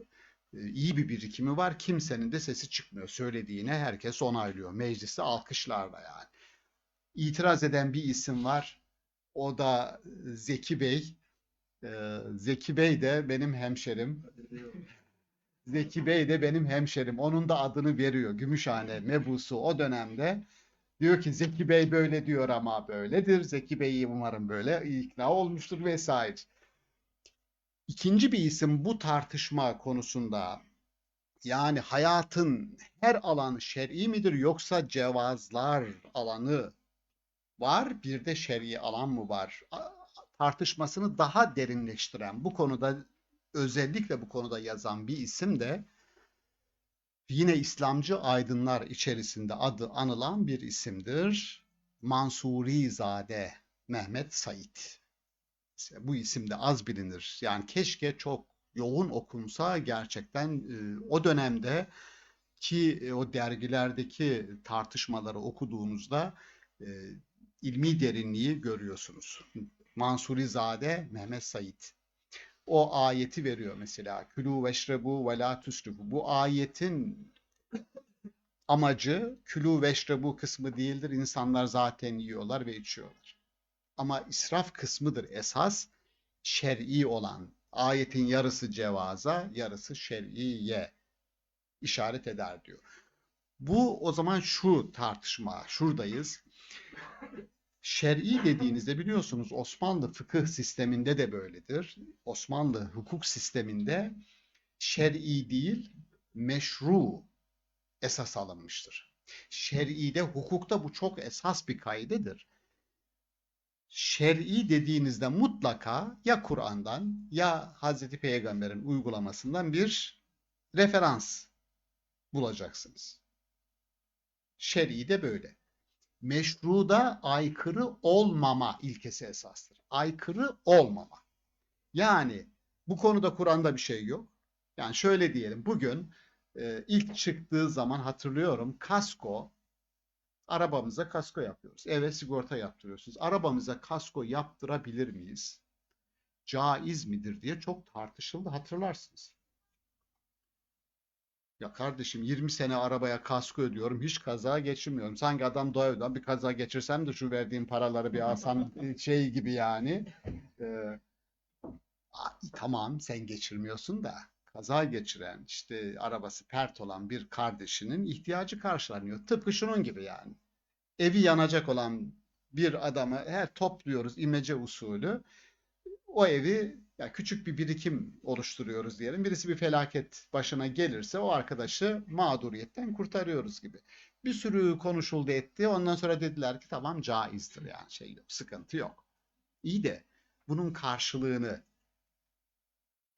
E, iyi bir birikimi var. Kimsenin de sesi çıkmıyor. Söylediğine herkes onaylıyor. Mecliste alkışlarla yani. İtiraz eden bir isim var. O da Zeki Bey. E, Zeki Bey de benim hemşerim. Zeki Bey de benim hemşerim. Onun da adını veriyor. Gümüşhane mebusu o dönemde. Diyor ki Zeki Bey böyle diyor ama böyledir. Zeki Bey umarım böyle ikna olmuştur vesaire. İkinci bir isim bu tartışma konusunda, yani hayatın her alanı şer'i midir yoksa cevazlar alanı var, bir de şer'i alan mı var? A- tartışmasını daha derinleştiren, bu konuda, özellikle bu konuda yazan bir isim de yine İslamcı aydınlar içerisinde adı anılan bir isimdir. Mansurizade Mehmet Said. Bu isim de az bilinir. Yani keşke çok yoğun okunsa gerçekten. E, o dönemde ki, e, o dergilerdeki tartışmaları okuduğunuzda, e, ilmi derinliği görüyorsunuz. Mansurizade Mehmet Said. O ayeti veriyor mesela. Külû veşrebû ve lâ tusrifû. Bu ayetin amacı külû veşrebû kısmı değildir. İnsanlar zaten yiyorlar ve içiyorlar. Ama israf kısmıdır esas şer'i olan. Ayetin yarısı cevaza, yarısı şer'iye işaret eder diyor. Bu o zaman şu tartışma, şuradayız. Şer'i dediğinizde biliyorsunuz Osmanlı fıkıh sisteminde de böyledir. Osmanlı hukuk sisteminde şer'i değil, meşru esas alınmıştır. Şer'ide, hukukta bu çok esas bir kaidedir. Şer'i dediğinizde mutlaka ya Kur'an'dan ya Hazreti Peygamber'in uygulamasından bir referans bulacaksınız. Şer'i de böyle. Meşruda aykırı olmama ilkesi esastır. Aykırı olmama. Yani bu konuda Kur'an'da bir şey yok. Yani şöyle diyelim, bugün, e, ilk çıktığı zaman hatırlıyorum, kasko, arabamıza kasko yapıyoruz. Eve sigorta yaptırıyorsunuz. Arabamıza kasko yaptırabilir miyiz? Caiz midir diye çok tartışıldı, hatırlarsınız. Ya kardeşim, yirmi sene arabaya kasko ödüyorum, hiç kaza geçirmiyorum. Sanki adam doya doya bir kaza geçirsem de şu verdiğim paraları bir alsam, e, şey gibi yani. E, a- tamam, sen geçirmiyorsun da kaza geçiren, işte arabası pert olan bir kardeşinin ihtiyacı karşılanıyor. Tıpkı şunun gibi yani. Evi yanacak olan bir adamı her topluyoruz imece usulü. O evi, ya küçük bir birikim oluşturuyoruz diyelim. Birisi bir felaket başına gelirse o arkadaşı mağduriyetten kurtarıyoruz gibi. Bir sürü konuşuldu etti. Ondan sonra dediler ki tamam, caizdir yani, şey yok, sıkıntı yok. İyi de bunun karşılığını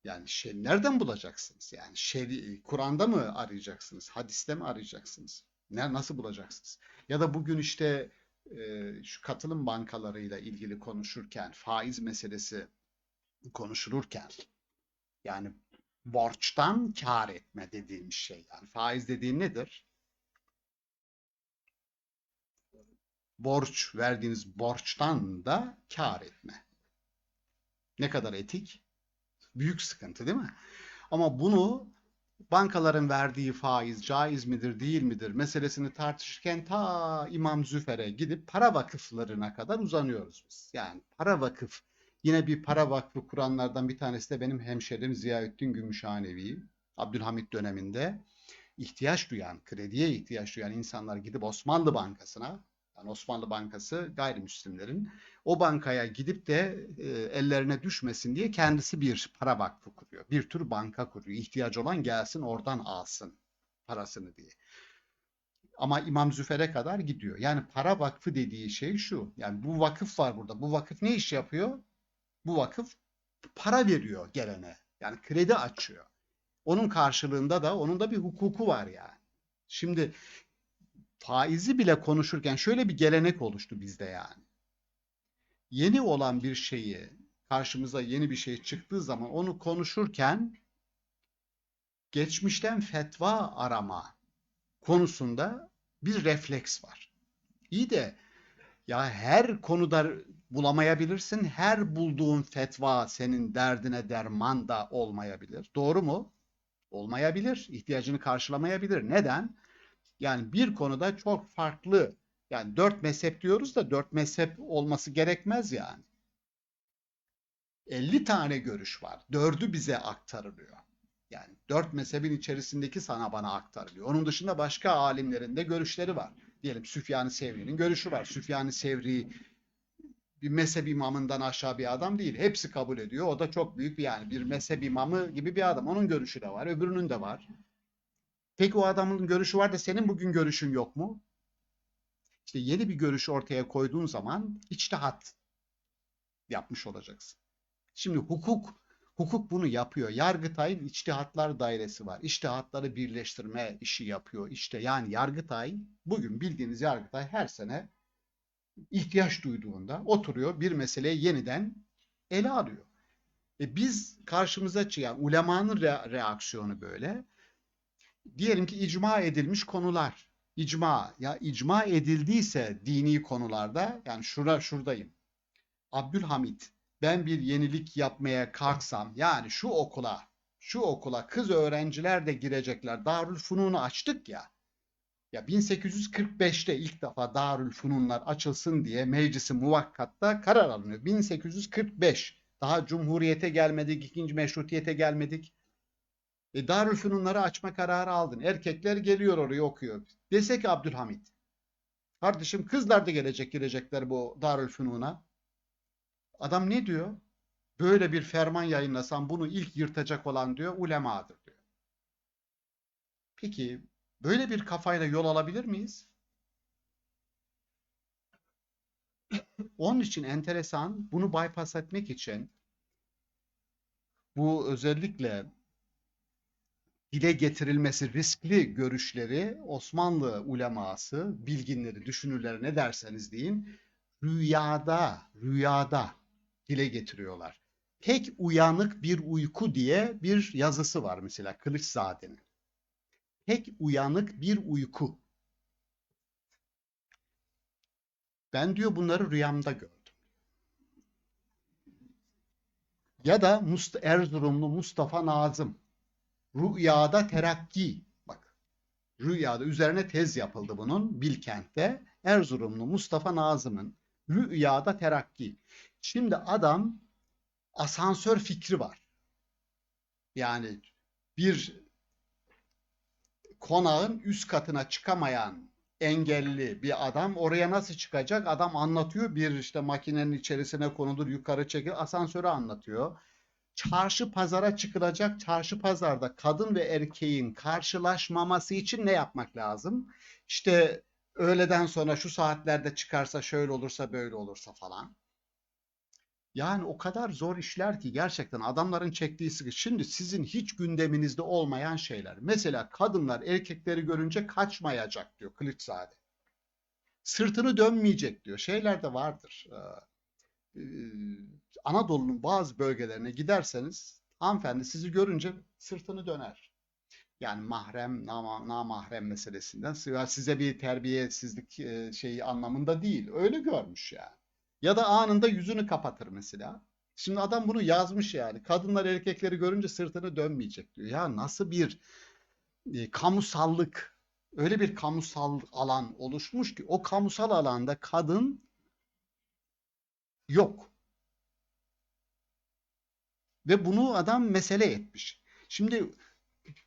yani şey nereden bulacaksınız? Yani şeri, Kur'an'da mı arayacaksınız? Hadiste mi arayacaksınız? Ne, nasıl bulacaksınız? Ya da bugün işte, e, şu katılım bankalarıyla ilgili konuşurken, faiz meselesi konuşulurken, yani borçtan kar etme dediğimiz şey, yani faiz dediğin nedir? Borç, verdiğiniz borçtan da kar etme. Ne kadar etik? Büyük sıkıntı, değil mi? Ama bunu bankaların verdiği faiz caiz midir, değil midir meselesini tartışırken ta İmam Züfer'e gidip para vakıflarına kadar uzanıyoruz biz. Yani para vakıf, yine bir para vakfı kuranlardan bir tanesi de benim hemşerim Ziyaüddin Gümüşhanevi. Abdülhamit döneminde ihtiyaç duyan, krediye ihtiyaç duyan insanlar gidip Osmanlı Bankası'na, yani Osmanlı Bankası gayrimüslimlerin, o bankaya gidip de, e, ellerine düşmesin diye kendisi bir para vakfı kuruyor. Bir tür banka kuruyor. İhtiyacı olan gelsin oradan alsın parasını diye. Ama İmam Züfer'e kadar gidiyor. Yani para vakfı dediği şey şu. Yani bu vakıf var burada. Bu vakıf ne iş yapıyor? Bu vakıf para veriyor gelene. Yani kredi açıyor. Onun karşılığında da onun da bir hukuku var yani. Şimdi faizi bile konuşurken şöyle bir gelenek oluştu bizde yani. Yeni olan bir şeyi karşımıza yeni bir şey çıktığı zaman onu konuşurken geçmişten fetva arama konusunda bir refleks var. İyi de ya her konuda bulamayabilirsin, her bulduğun fetva senin derdine derman da olmayabilir. Doğru mu? Olmayabilir, ihtiyacını karşılamayabilir. Neden? Yani bir konuda çok farklı, yani dört mezhep diyoruz da dört mezhep olması gerekmez yani. Elli tane görüş var. Dördü bize aktarılıyor. Yani dört mezhebin içerisindeki sana bana aktarılıyor. Onun dışında başka alimlerin de görüşleri var. Diyelim Süfyan-ı Sevri'nin görüşü var. Süfyan-ı Sevri bir mezhep imamından aşağı bir adam değil. Hepsi kabul ediyor. O da çok büyük bir, yani bir mezhep imamı gibi bir adam. Onun görüşü de var, öbürünün de var. Peki o adamın görüşü var da senin bugün görüşün yok mu? İşte yeni bir görüş ortaya koyduğun zaman içtihat yapmış olacaksın. Şimdi hukuk hukuk bunu yapıyor. Yargıtay'ın içtihatlar dairesi var. İçtihatları birleştirme işi yapıyor. İşte yani Yargıtay, bugün bildiğiniz Yargıtay her sene ihtiyaç duyduğunda oturuyor, bir meseleyi yeniden ele alıyor. E biz karşımıza çıkan ulemanın re- reaksiyonu böyle. Diyelim ki icma edilmiş konular. İcma, ya icma edildiyse dini konularda, yani şura şuradayım. Abdülhamit, ben bir yenilik yapmaya kalksam, yani şu okula, şu okula kız öğrenciler de girecekler. Darülfünun'u açtık ya. Ya bin sekiz yüz kırk beşte ilk defa Darülfünunlar açılsın diye Meclisi Muvakkatta karar alınıyor. bin sekiz yüz kırk beş. Daha Cumhuriyete gelmedik, ikinci Meşrutiyete gelmedik. E, Darülfünunları açma kararı aldın. Erkekler geliyor oraya okuyor. Dese ki Abdülhamit, kardeşim kızlar da gelecek, girecekler bu Darülfünun'a. Adam ne diyor? Böyle bir ferman yayınlasam bunu ilk yırtacak olan diyor, ulemadır diyor. Peki böyle bir kafayla yol alabilir miyiz? Onun için enteresan, bunu bypass etmek için bu özellikle dile getirilmesi riskli görüşleri Osmanlı uleması, bilginleri, düşünürleri ne derseniz deyin rüyada, rüyada dile getiriyorlar. Pek uyanık bir uyku diye bir yazısı var mesela Kılıçzade'nin. Pek uyanık bir uyku. Ben diyor bunları rüyamda gördüm. Ya da Must Erzurumlu Mustafa Nazım rüyada terakki, bak, rüyada üzerine tez yapıldı bunun Bilkent'te. Erzurumlu Mustafa Nazım'ın rüyada terakki. Şimdi adam asansör fikri var. Yani bir konağın üst katına çıkamayan engelli bir adam oraya nasıl çıkacak? Adam anlatıyor. Bir işte makinenin içerisine konulur, yukarı çekilir, asansörü anlatıyor. Çarşı pazara çıkılacak. Çarşı pazarda kadın ve erkeğin karşılaşmaması için ne yapmak lazım? İşte öğleden sonra şu saatlerde çıkarsa şöyle olursa böyle olursa falan. Yani o kadar zor işler ki gerçekten adamların çektiği sıkı. Şimdi sizin hiç gündeminizde olmayan şeyler. Mesela kadınlar erkekleri görünce kaçmayacak diyor Kılıçzade. Sırtını dönmeyecek diyor. Şeyler de vardır. Ee, e, Anadolu'nun bazı bölgelerine giderseniz hanımefendi sizi görünce sırtını döner. Yani mahrem, nama- namahrem meselesinden. Ya size bir terbiyesizlik e, şeyi anlamında değil. Öyle görmüş yani. Ya da anında yüzünü kapatır mesela. Şimdi adam bunu yazmış yani. Kadınlar erkekleri görünce sırtını dönmeyecek diyor. Ya nasıl bir e, kamusallık, öyle bir kamusal alan oluşmuş ki o kamusal alanda kadın yok. Ve bunu adam mesele etmiş. Şimdi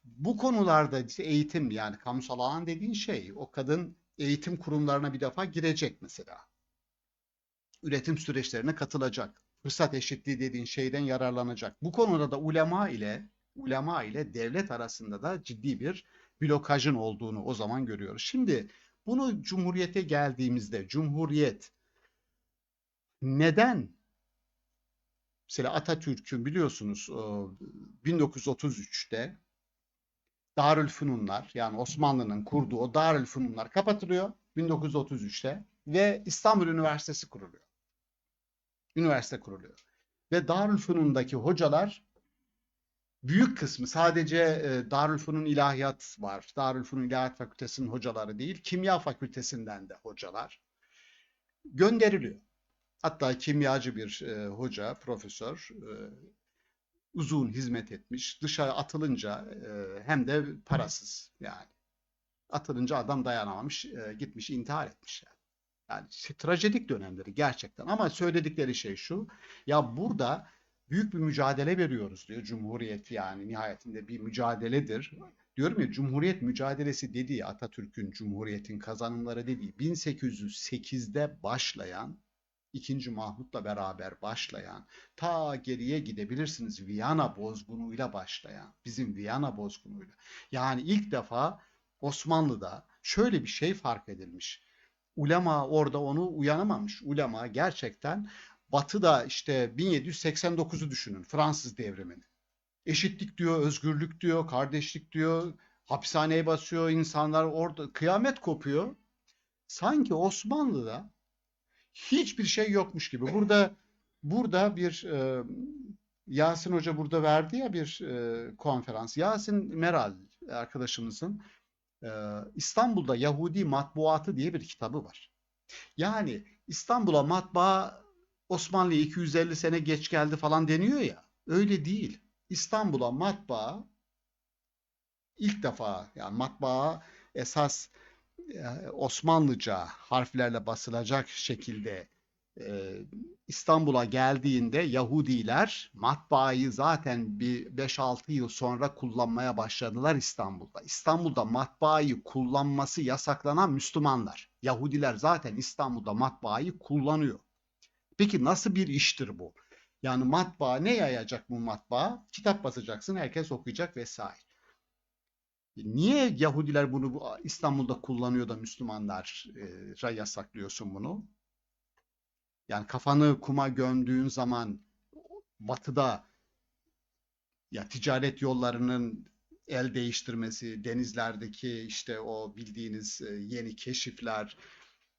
bu konularda işte eğitim, yani kamusal alan dediğin şey, o kadın eğitim kurumlarına bir defa girecek mesela. Üretim süreçlerine katılacak. Fırsat eşitliği dediğin şeyden yararlanacak. Bu konuda da ulema ile ulema ile devlet arasında da ciddi bir blokajın olduğunu o zaman görüyoruz. Şimdi bunu cumhuriyete geldiğimizde, cumhuriyet neden? Mesela Atatürk'ün biliyorsunuz e, bin dokuz yüz otuz üçte Darülfünunlar, yani Osmanlı'nın kurduğu o Darülfünunlar kapatılıyor bin dokuz yüz otuz üçte ve İstanbul Üniversitesi kuruluyor. Üniversite kuruluyor. Ve Darülfünun'daki hocalar büyük kısmı sadece e, Darülfünun İlahiyat var. Darülfünun İlahiyat Fakültesi'nin hocaları değil, kimya fakültesinden de hocalar gönderiliyor. Hatta kimyacı bir e, hoca, profesör e, uzun hizmet etmiş, dışarı atılınca e, hem de parasız yani. Atılınca adam dayanamamış, e, gitmiş intihar etmiş yani. Yani şey, trajedik dönemleri gerçekten. Ama söyledikleri şey şu. Ya burada büyük bir mücadele veriyoruz diyor. Cumhuriyet yani nihayetinde bir mücadeledir. Diyorum ya, Cumhuriyet mücadelesi dediği, Atatürk'ün Cumhuriyet'in kazanımları dediği bin sekiz yüz sekizde başlayan, ikinci Mahmut'la beraber başlayan, ta geriye gidebilirsiniz, Viyana bozgunuyla başlayan, bizim Viyana bozgunuyla. Yani ilk defa Osmanlı'da şöyle bir şey fark edilmiş. Ulema orada onu uyanamamış. Ulema gerçekten Batı'da işte bin yedi yüz seksen dokuzu düşünün, Fransız devrimini. Eşitlik diyor, özgürlük diyor, kardeşlik diyor. Hapishaneye basıyor insanlar, orada kıyamet kopuyor. Sanki Osmanlı'da hiçbir şey yokmuş gibi. Burada burada bir e, Yasin Hoca burada verdi ya bir e, konferans. Yasin Meral arkadaşımızın e, İstanbul'da Yahudi matbuatı diye bir kitabı var. Yani İstanbul'a matbaa Osmanlı'ya iki yüz elli sene geç geldi falan deniyor ya. Öyle değil. İstanbul'a matbaa ilk defa, yani matbaa esas e, Osmanlıca harflerle basılacak şekilde e, İstanbul'a geldiğinde Yahudiler matbaayı zaten bir beş altı yıl sonra kullanmaya başladılar İstanbul'da. İstanbul'da matbaayı kullanması yasaklanan Müslümanlar. Yahudiler zaten İstanbul'da matbaayı kullanıyor. Peki nasıl bir iştir bu? Yani matbaa, ne yayacak bu matbaa? Kitap basacaksın, herkes okuyacak vesaire. Niye Yahudiler bunu bu- İstanbul'da kullanıyor da Müslümanlara yasaklıyorsun bunu? Yani kafanı kuma gömdüğün zaman batıda ya ticaret yollarının el değiştirmesi, denizlerdeki işte o bildiğiniz e, yeni keşifler,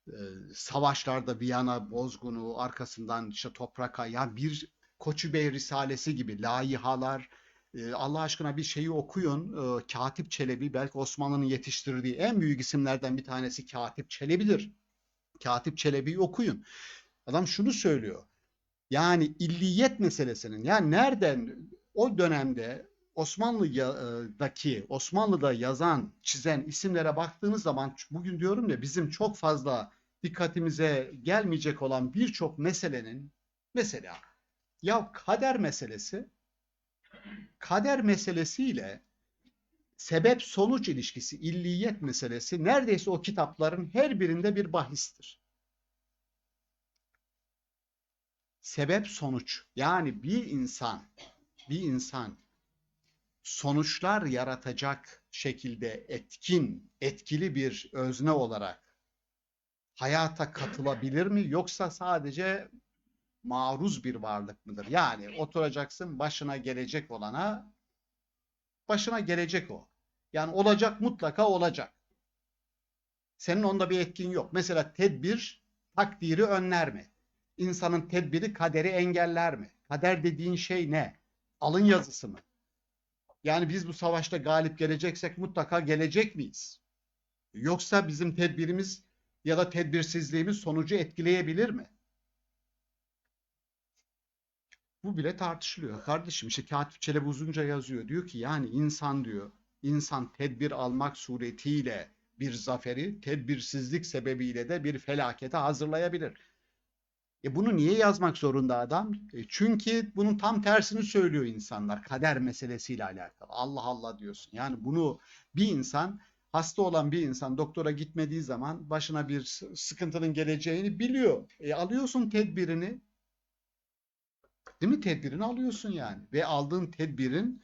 e, savaşlarda Viyana bozgunu, arkasından işte Toprak, ya bir Koçu Bey Risalesi gibi layihalar, e, Allah aşkına bir şeyi okuyun. E, Katip Çelebi, belki Osmanlı'nın yetiştirdiği en büyük isimlerden bir tanesi Katip Çelebi'dir. Katip Çelebi'yi okuyun. Adam şunu söylüyor. Yani illiyet meselesinin, yani nereden o dönemde Osmanlı'daki, Osmanlı'da yazan, çizen isimlere baktığınız zaman, bugün diyorum ya, bizim çok fazla dikkatimize gelmeyecek olan birçok meselenin, mesela ya kader meselesi, kader meselesiyle sebep sonuç ilişkisi, illiyet meselesi neredeyse o kitapların her birinde bir bahistir. Sebep sonuç, yani bir insan, bir insan sonuçlar yaratacak şekilde etkin, etkili bir özne olarak hayata katılabilir mi, yoksa sadece maruz bir varlık mıdır? Yani oturacaksın, başına gelecek olana, başına gelecek o. Yani olacak, mutlaka olacak. Senin onda bir etkin yok. Mesela tedbir takdiri önler mi? İnsanın tedbiri kaderi engeller mi? Kader dediğin şey ne? Alın yazısı mı? Yani biz bu savaşta galip geleceksek mutlaka gelecek miyiz? Yoksa bizim tedbirimiz ya da tedbirsizliğimiz sonucu etkileyebilir mi? Bu bile tartışılıyor. Kardeşim, işte Katip Çelebi uzunca yazıyor. Diyor ki yani insan, diyor, insan tedbir almak suretiyle bir zaferi, tedbirsizlik sebebiyle de bir felakete hazırlayabilir. E bunu niye yazmak zorunda adam? E çünkü bunun tam tersini söylüyor insanlar kader meselesiyle alakalı. Allah Allah diyorsun. Yani bunu bir insan, hasta olan bir insan doktora gitmediği zaman başına bir sıkıntının geleceğini biliyor. E alıyorsun tedbirini. Değil mi? Tedbirini alıyorsun yani. Ve aldığın tedbirin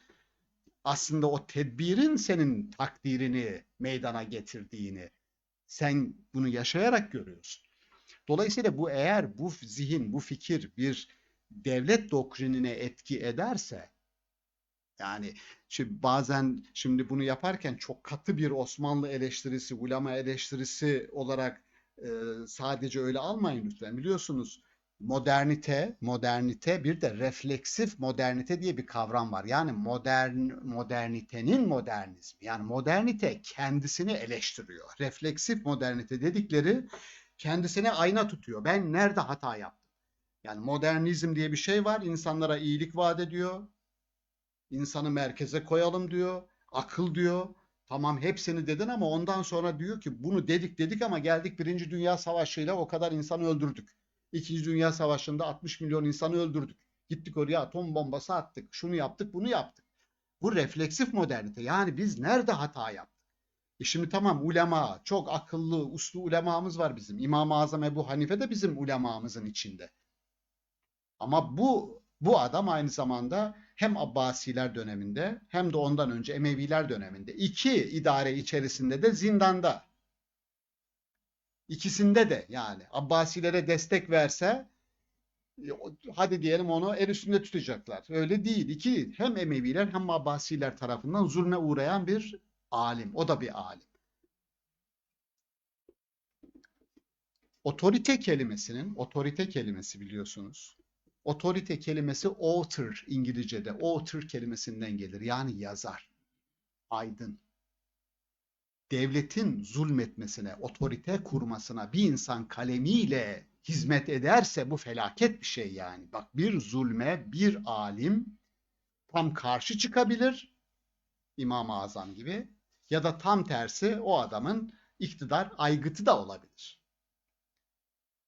aslında o tedbirin senin takdirini meydana getirdiğini sen bunu yaşayarak görüyorsun. Dolayısıyla bu, eğer bu zihin, bu fikir bir devlet doktrinine etki ederse, yani şimdi bazen şimdi bunu yaparken çok katı bir Osmanlı eleştirisi, ulema eleştirisi olarak e, sadece öyle almayın lütfen. Biliyorsunuz modernite, modernite, bir de refleksif modernite diye bir kavram var. Yani modern modernitenin modernizmi. Yani modernite kendisini eleştiriyor. Refleksif modernite dedikleri kendisine ayna tutuyor. Ben nerede hata yaptım? Yani modernizm diye bir şey var. İnsanlara iyilik vaat ediyor. İnsanı merkeze koyalım diyor. Akıl diyor. Tamam, hepsini dedin ama ondan sonra diyor ki bunu dedik dedik ama geldik Birinci Dünya Savaşı'yla o kadar insan öldürdük. İkinci Dünya Savaşı'nda altmış milyon insanı öldürdük. Gittik oraya atom bombası attık. Şunu yaptık, bunu yaptık. Bu refleksif modernite. Yani biz nerede hata yaptık? E şimdi tamam, ulema, çok akıllı, uslu ulemamız var bizim. İmam-ı Azam Ebu Hanife de bizim ulemamızın içinde. Ama bu bu adam aynı zamanda hem Abbasiler döneminde hem de ondan önce Emeviler döneminde iki idare içerisinde de zindanda. İkisinde de yani Abbasilere destek verse, e, o- hadi diyelim, onu el üstünde tutacaklar. Öyle değil. İki, hem Emeviler hem Abbasiler tarafından zulme uğrayan bir alim. O da bir alim. Otorite kelimesinin, otorite kelimesi biliyorsunuz. Otorite kelimesi author İngilizce'de. Author kelimesinden gelir. Yani yazar, aydın. Devletin zulmetmesine, otorite kurmasına bir insan kalemiyle hizmet ederse bu felaket bir şey yani. Bak, bir zulme bir alim tam karşı çıkabilir, İmam-ı Azam gibi, ya da tam tersi o adamın iktidar aygıtı da olabilir.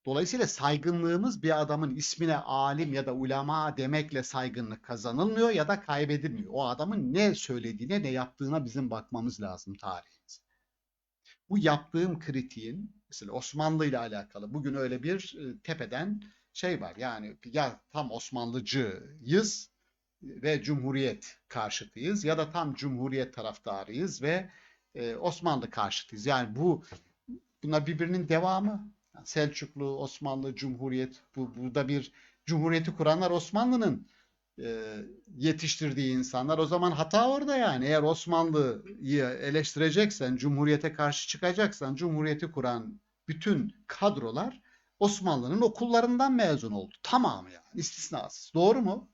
Dolayısıyla saygınlığımız bir adamın ismine alim ya da ulema demekle saygınlık kazanılmıyor ya da kaybedilmiyor. O adamın ne söylediğine, ne yaptığına bizim bakmamız lazım tarihimiz. Bu yaptığım kritiğin, mesela Osmanlı ile alakalı bugün öyle bir e, tepeden şey var. Yani ya tam Osmanlıcıyız ve Cumhuriyet karşıtıyız ya da tam Cumhuriyet taraftarıyız ve e, Osmanlı karşıtıyız. Yani bu bunlar birbirinin devamı. Selçuklu, Osmanlı, Cumhuriyet, bu burada bir cumhuriyeti kuranlar Osmanlı'nın e, yetiştirdiği insanlar. O zaman hata orada yani. Eğer Osmanlı'yı eleştireceksen, Cumhuriyete karşı çıkacaksan, Cumhuriyeti kuran bütün kadrolar Osmanlı'nın okullarından mezun oldu. Tamamı yani, istisnasız. Doğru mu?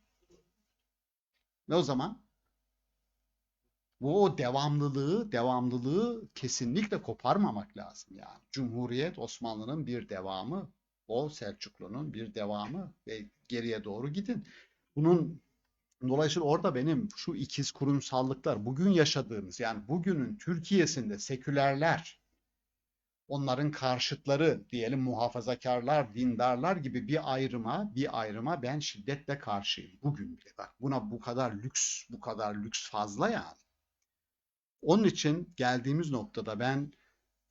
Ve o zaman bu o devamlılığı, devamlılığı kesinlikle koparmamak lazım yani. Cumhuriyet Osmanlı'nın bir devamı, o Selçuklu'nun bir devamı ve geriye doğru gidin. Bunun dolayısıyla orada benim şu ikiz kurumsallıklar, bugün yaşadığımız yani bugünün Türkiye'sinde sekülerler, onların karşıtları diyelim, muhafazakarlar, dindarlar gibi bir ayrıma, bir ayrıma ben şiddetle karşıyım. Bugün bile bak, buna bu kadar lüks, bu kadar lüks fazla yani. Onun için geldiğimiz noktada ben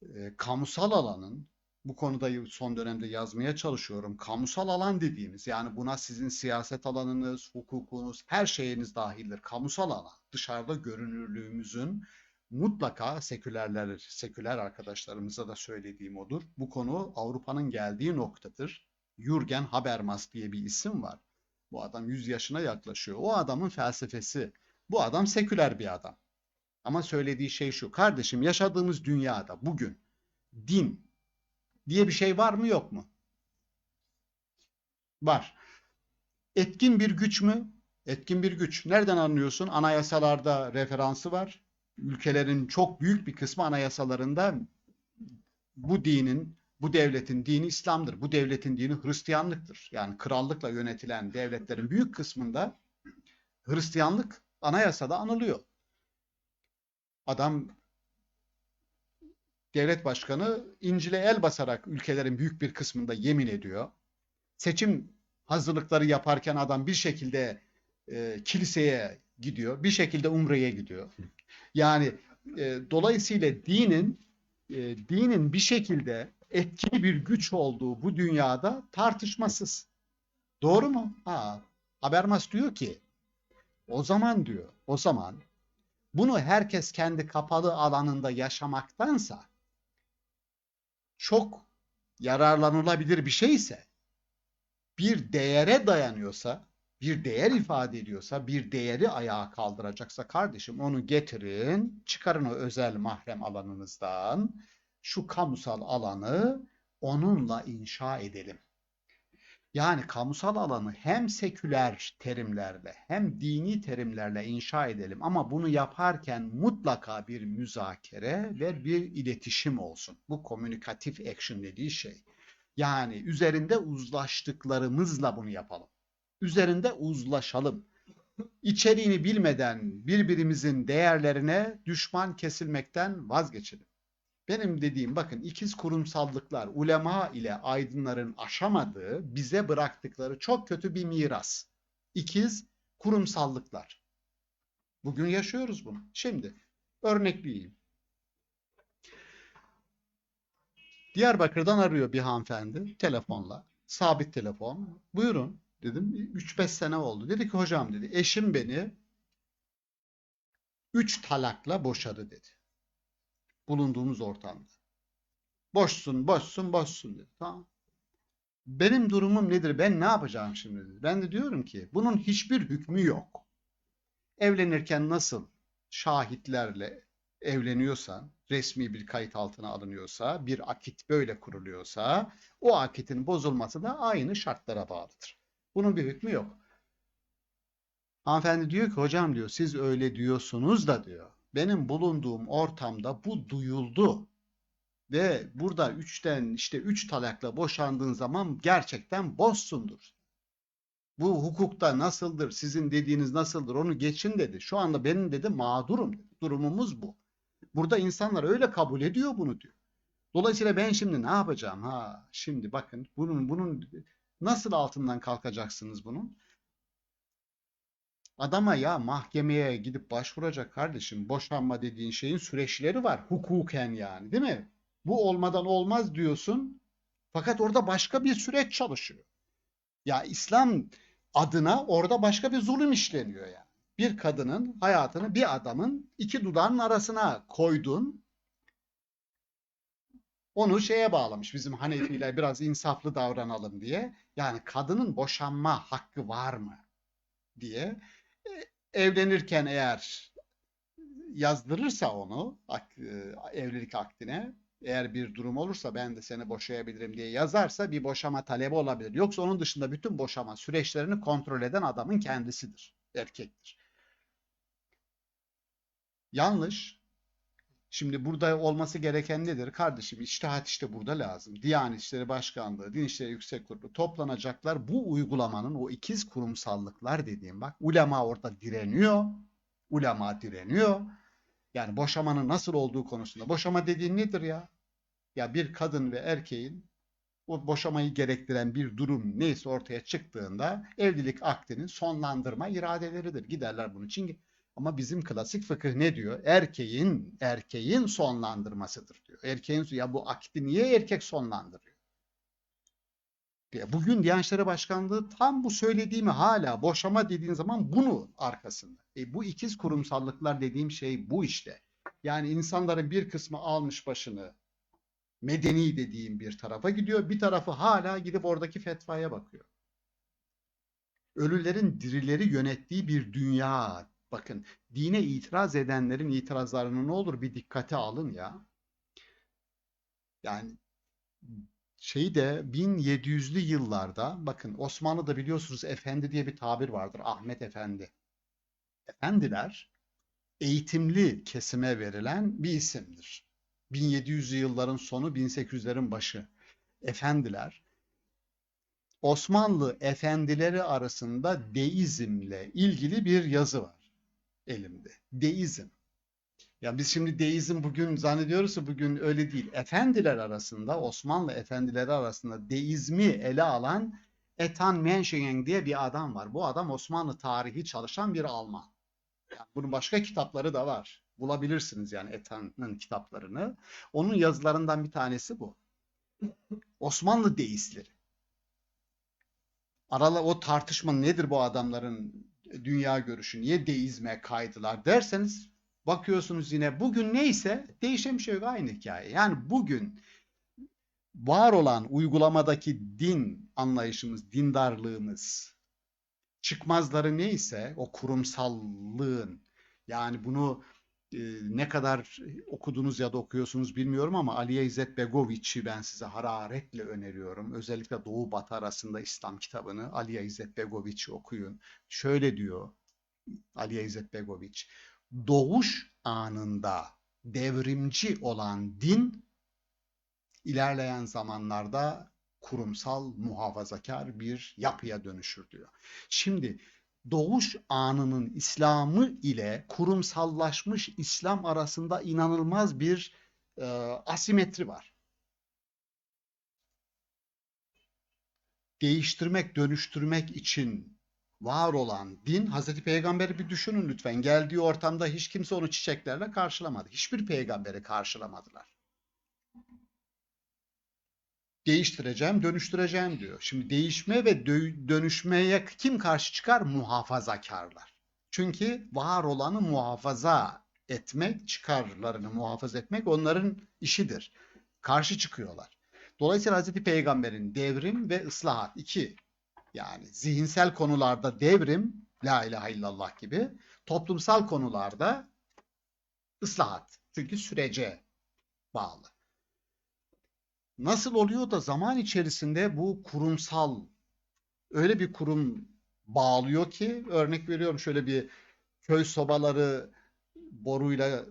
e, kamusal alanın, bu konuda son dönemde yazmaya çalışıyorum. Kamusal alan dediğimiz, yani buna sizin siyaset alanınız, hukukunuz, her şeyiniz dahildir. Kamusal alan, dışarıda görünürlüğümüzün mutlaka sekülerler, seküler arkadaşlarımıza da söylediğim odur. Bu konu Avrupa'nın geldiği noktadır. Jürgen Habermas diye bir isim var. Bu adam yüz yaşına yaklaşıyor. O adamın felsefesi, bu adam seküler bir adam. Ama söylediği şey şu: kardeşim, yaşadığımız dünyada bugün din diye bir şey var mı, yok mu? Var. Etkin bir güç mü? Etkin bir güç. Nereden anlıyorsun? Anayasalarda referansı var. Ülkelerin çok büyük bir kısmı anayasalarında bu dinin, bu devletin dini İslam'dır, bu devletin dini Hristiyanlıktır. Yani krallıkla yönetilen devletlerin büyük kısmında Hristiyanlık anayasada anılıyor. Adam, devlet başkanı İncil'e el basarak ülkelerin büyük bir kısmında yemin ediyor. Seçim hazırlıkları yaparken adam bir şekilde e, kiliseye gidiyor, bir şekilde umreye gidiyor. Yani e, dolayısıyla dinin e, dinin bir şekilde etkili bir güç olduğu bu dünyada tartışmasız. Doğru mu? Ha, Habermas diyor ki, o zaman diyor, o zaman bunu herkes kendi kapalı alanında yaşamaktansa çok yararlanılabilir bir şeyse, bir değere dayanıyorsa, bir değer ifade ediyorsa, bir değeri ayağa kaldıracaksa kardeşim, onu getirin, çıkarın o özel mahrem alanınızdan, şu kamusal alanı onunla inşa edelim. Yani kamusal alanı hem seküler terimlerle hem dini terimlerle inşa edelim ama bunu yaparken mutlaka bir müzakere ve bir iletişim olsun. Bu communicative action dediği şey. Yani üzerinde uzlaştıklarımızla bunu yapalım. Üzerinde uzlaşalım. İçeriğini bilmeden birbirimizin değerlerine düşman kesilmekten vazgeçelim. Benim dediğim, bakın, ikiz kurumsallıklar, ulema ile aydınların aşamadığı, bize bıraktıkları çok kötü bir miras. İkiz kurumsallıklar. Bugün yaşıyoruz bunu. Şimdi örnekleyeyim. Diyarbakır'dan arıyor bir hanımefendi telefonla. Sabit telefon. "Buyurun," dedim. "Üç beş sene oldu." Dedi ki, "Hocam," dedi, "eşim beni üç talakla boşadı," dedi. "Bulunduğumuz ortamda. Boşsun, boşsun, boşsun," dedi. Tamam. "Benim durumum nedir? Ben ne yapacağım şimdi?" dedi. Ben de diyorum ki, "Bunun hiçbir hükmü yok. Evlenirken nasıl şahitlerle evleniyorsa, resmi bir kayıt altına alınıyorsa, bir akit böyle kuruluyorsa, o akitin bozulması da aynı şartlara bağlıdır. Bunun bir hükmü yok." Hanımefendi diyor ki, "Hocam," diyor, "siz öyle diyorsunuz da," diyor, "benim bulunduğum ortamda bu duyuldu. Ve burada üçten, işte, üç talakla boşandığın zaman gerçekten boşsundur. Bu hukukta nasıldır, sizin dediğiniz nasıldır, onu geçin," dedi. "Şu anda benim," dedi, "mağdurum," dedi. "Durumumuz bu. Burada insanlar öyle kabul ediyor bunu," diyor. "Dolayısıyla ben şimdi ne yapacağım?" Ha, şimdi bakın, bunun, bunun nasıl altından kalkacaksınız bunun? Adama ya mahkemeye gidip başvuracak kardeşim. Boşanma dediğin şeyin süreçleri var hukuken, yani, değil mi? Bu olmadan olmaz diyorsun. Fakat orada başka bir süreç çalışıyor. Ya İslam adına orada başka bir zulüm işleniyor yani. Bir kadının hayatını bir adamın iki dudağının arasına koydun. Onu şeye bağlamış, bizim Hanefiler biraz insaflı davranalım diye. Yani kadının boşanma hakkı var mı diye. E, evlenirken eğer yazdırırsa onu ak- e, evlilik akdine, eğer bir durum olursa, "Ben de seni boşayabilirim," diye yazarsa, bir boşama talebi olabilir. Yoksa onun dışında bütün boşama süreçlerini kontrol eden adamın kendisidir, erkektir. Yanlış. Şimdi burada olması gereken nedir? Kardeşim, içtihat işte burada lazım. Diyanet İşleri Başkanlığı, Din İşleri Yüksek Kurulu toplanacaklar. Bu uygulamanın o ikiz kurumsallıklar dediğim, bak, ulema orada direniyor. Ulema direniyor. Yani boşamanın nasıl olduğu konusunda. Boşama dediğin nedir ya? Ya bir kadın ve erkeğin o boşamayı gerektiren bir durum neyse ortaya çıktığında evlilik akdinin sonlandırma iradeleridir. Giderler bunu için. Ama bizim klasik fıkıh ne diyor? Erkeğin, erkeğin sonlandırmasıdır diyor. Erkeğin, ya bu akdi niye erkek sonlandırıyor? Ya bugün Diyanet İşleri Başkanlığı tam bu söylediğimi, hala boşama dediğin zaman bunu arkasında. E, bu ikiz kurumsallıklar dediğim şey bu işte. Yani insanların bir kısmı almış başını, medeni dediğim bir tarafa gidiyor. Bir tarafı hala gidip oradaki fetvaya bakıyor. Ölülerin dirileri yönettiği bir dünya. Bakın, dine itiraz edenlerin itirazlarını ne olur bir dikkate alın ya. Yani şeyde bin yedi yüzlü yıllarda, bakın, Osmanlı'da biliyorsunuz efendi diye bir tabir vardır. Ahmet Efendi. Efendiler eğitimli kesime verilen bir isimdir. bin yedi yüzlü yılların sonu, bin sekiz yüzlerin başı. Efendiler, Osmanlı efendileri arasında deizmle ilgili bir yazı var elimde. Deizm. Ya biz şimdi deizm bugün zannediyoruz ki bugün öyle değil. Efendiler arasında, Osmanlı efendileri arasında deizmi ele alan Ethan Menschengen diye bir adam var. Bu adam Osmanlı tarihi çalışan bir Alman. Yani bunun başka kitapları da var. Bulabilirsiniz yani Ethan'ın kitaplarını. Onun yazılarından bir tanesi bu. Osmanlı deistleri. Arala o tartışma nedir bu adamların dünya görüşü? Niye deizme kaydılar derseniz, bakıyorsunuz yine bugün neyse, değişen bir şey yok, aynı hikaye. Yani bugün var olan uygulamadaki din anlayışımız, dindarlığımız, çıkmazları neyse o kurumsallığın, yani bunu e, ne kadar okudunuz ya da okuyorsunuz bilmiyorum ama Aliye İzzet Begoviç'i ben size hararetle öneriyorum. Özellikle Doğu Batı arasında İslam kitabını Aliye İzzet Begoviç'i okuyun. Şöyle diyor Aliye İzzet Begoviç, doğuş anında devrimci olan din ilerleyen zamanlarda kurumsal muhafazakar bir yapıya dönüşür diyor. Şimdi doğuş anının İslamı ile kurumsallaşmış İslam arasında inanılmaz bir e, asimetri var. Değiştirmek, dönüştürmek için var olan din, Hazreti Peygamber'i bir düşünün lütfen. Geldiği ortamda hiç kimse onu çiçeklerle karşılamadı. Hiçbir peygamberi karşılamadılar. Değiştireceğim, dönüştüreceğim diyor. Şimdi değişme ve dö- dönüşmeye kim karşı çıkar? Muhafazakarlar. Çünkü var olanı muhafaza etmek, çıkarlarını muhafaza etmek onların işidir. Karşı çıkıyorlar. Dolayısıyla Hazreti Peygamber'in devrim ve ıslahat, iki, yani zihinsel konularda devrim, la ilahe illallah gibi, toplumsal konularda ıslahat. Çünkü sürece bağlı. Nasıl oluyor da zaman içerisinde bu kurumsal, öyle bir kurum bağlıyor ki, örnek veriyorum, şöyle bir köy sobaları, boruyla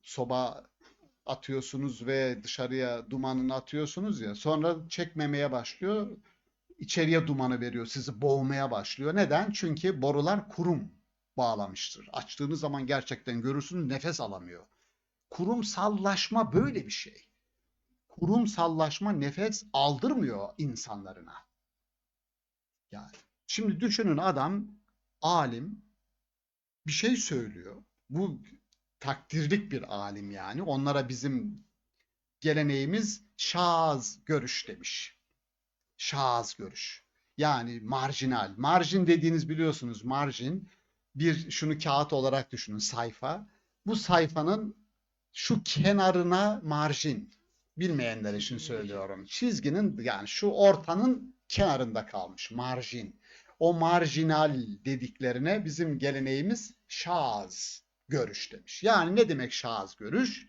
soba atıyorsunuz ve dışarıya dumanını atıyorsunuz ya, sonra çekmemeye başlıyor, içeriye dumanı veriyor, sizi boğmaya başlıyor. Neden? Çünkü borular kurum bağlamıştır. Açtığınız zaman gerçekten görürsünüz, nefes alamıyor. Kurumsallaşma böyle bir şey. Kurumsallaşma nefes aldırmıyor insanlarına. Yani şimdi düşünün, adam alim, bir şey söylüyor. Bu takdirlik bir alim yani. Onlara bizim geleneğimiz şaz görüş demiş. Şaz görüş. Yani marjinal. Marjin dediğiniz, biliyorsunuz, marjin bir, şunu kağıt olarak düşünün, sayfa. Bu sayfanın şu kenarına marjin. Bilmeyenler için söylüyorum. Çizginin, yani şu ortanın kenarında kalmış marjin. O marjinal dediklerine bizim geleneğimiz şaz görüş demiş. Yani ne demek şaz görüş?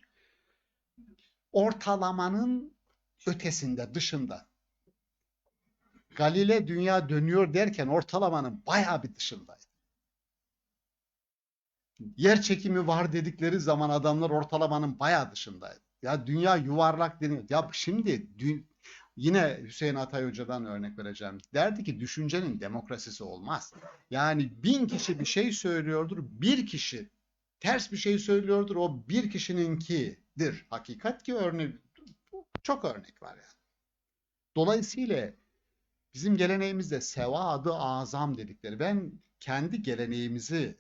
Ortalamanın ötesinde, dışında. Galile dünya dönüyor derken ortalamanın bayağı bir dışındaydı. Yer çekimi var dedikleri zaman adamlar ortalamanın bayağı dışındaydı. Ya dünya yuvarlak deniyor. Ya şimdi dü- yine Hüseyin Atay Hoca'dan örnek vereceğim. Derdi ki düşüncenin demokrasisi olmaz. Yani bin kişi bir şey söylüyordur, bir kişi ters bir şey söylüyordur, o bir kişininkidir hakikat ki örne çok örnek var yani. Dolayısıyla bizim geleneğimizde sevadı azam dedikleri, ben kendi geleneğimizi,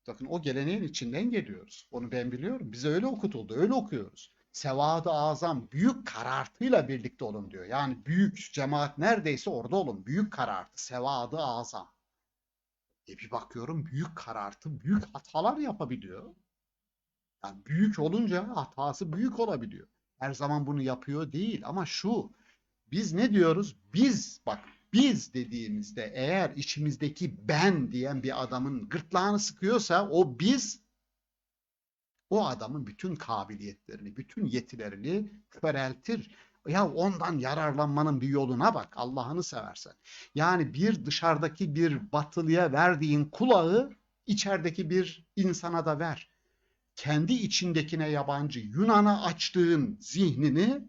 bakın, o geleneğin içinden geliyoruz. Onu ben biliyorum. Bize öyle okutuldu, öyle okuyoruz. Sevadı azam, büyük karartıyla birlikte olun diyor. Yani büyük cemaat neredeyse orada olun. Büyük karartı, sevadı azam. E, bir bakıyorum, büyük karartı büyük hatalar yapabiliyor. Yani büyük olunca hatası büyük olabiliyor. Her zaman bunu yapıyor değil ama şu, biz ne diyoruz? Biz, bak, biz dediğimizde eğer içimizdeki ben diyen bir adamın gırtlağını sıkıyorsa, o biz o adamın bütün kabiliyetlerini, bütün yetilerini köreltir. Ya ondan yararlanmanın bir yoluna bak, Allah'ını seversen. Yani bir dışarıdaki bir batılıya verdiğin kulağı içerideki bir insana da ver. Kendi içindekine yabancı, Yunan'a açtığın zihnini,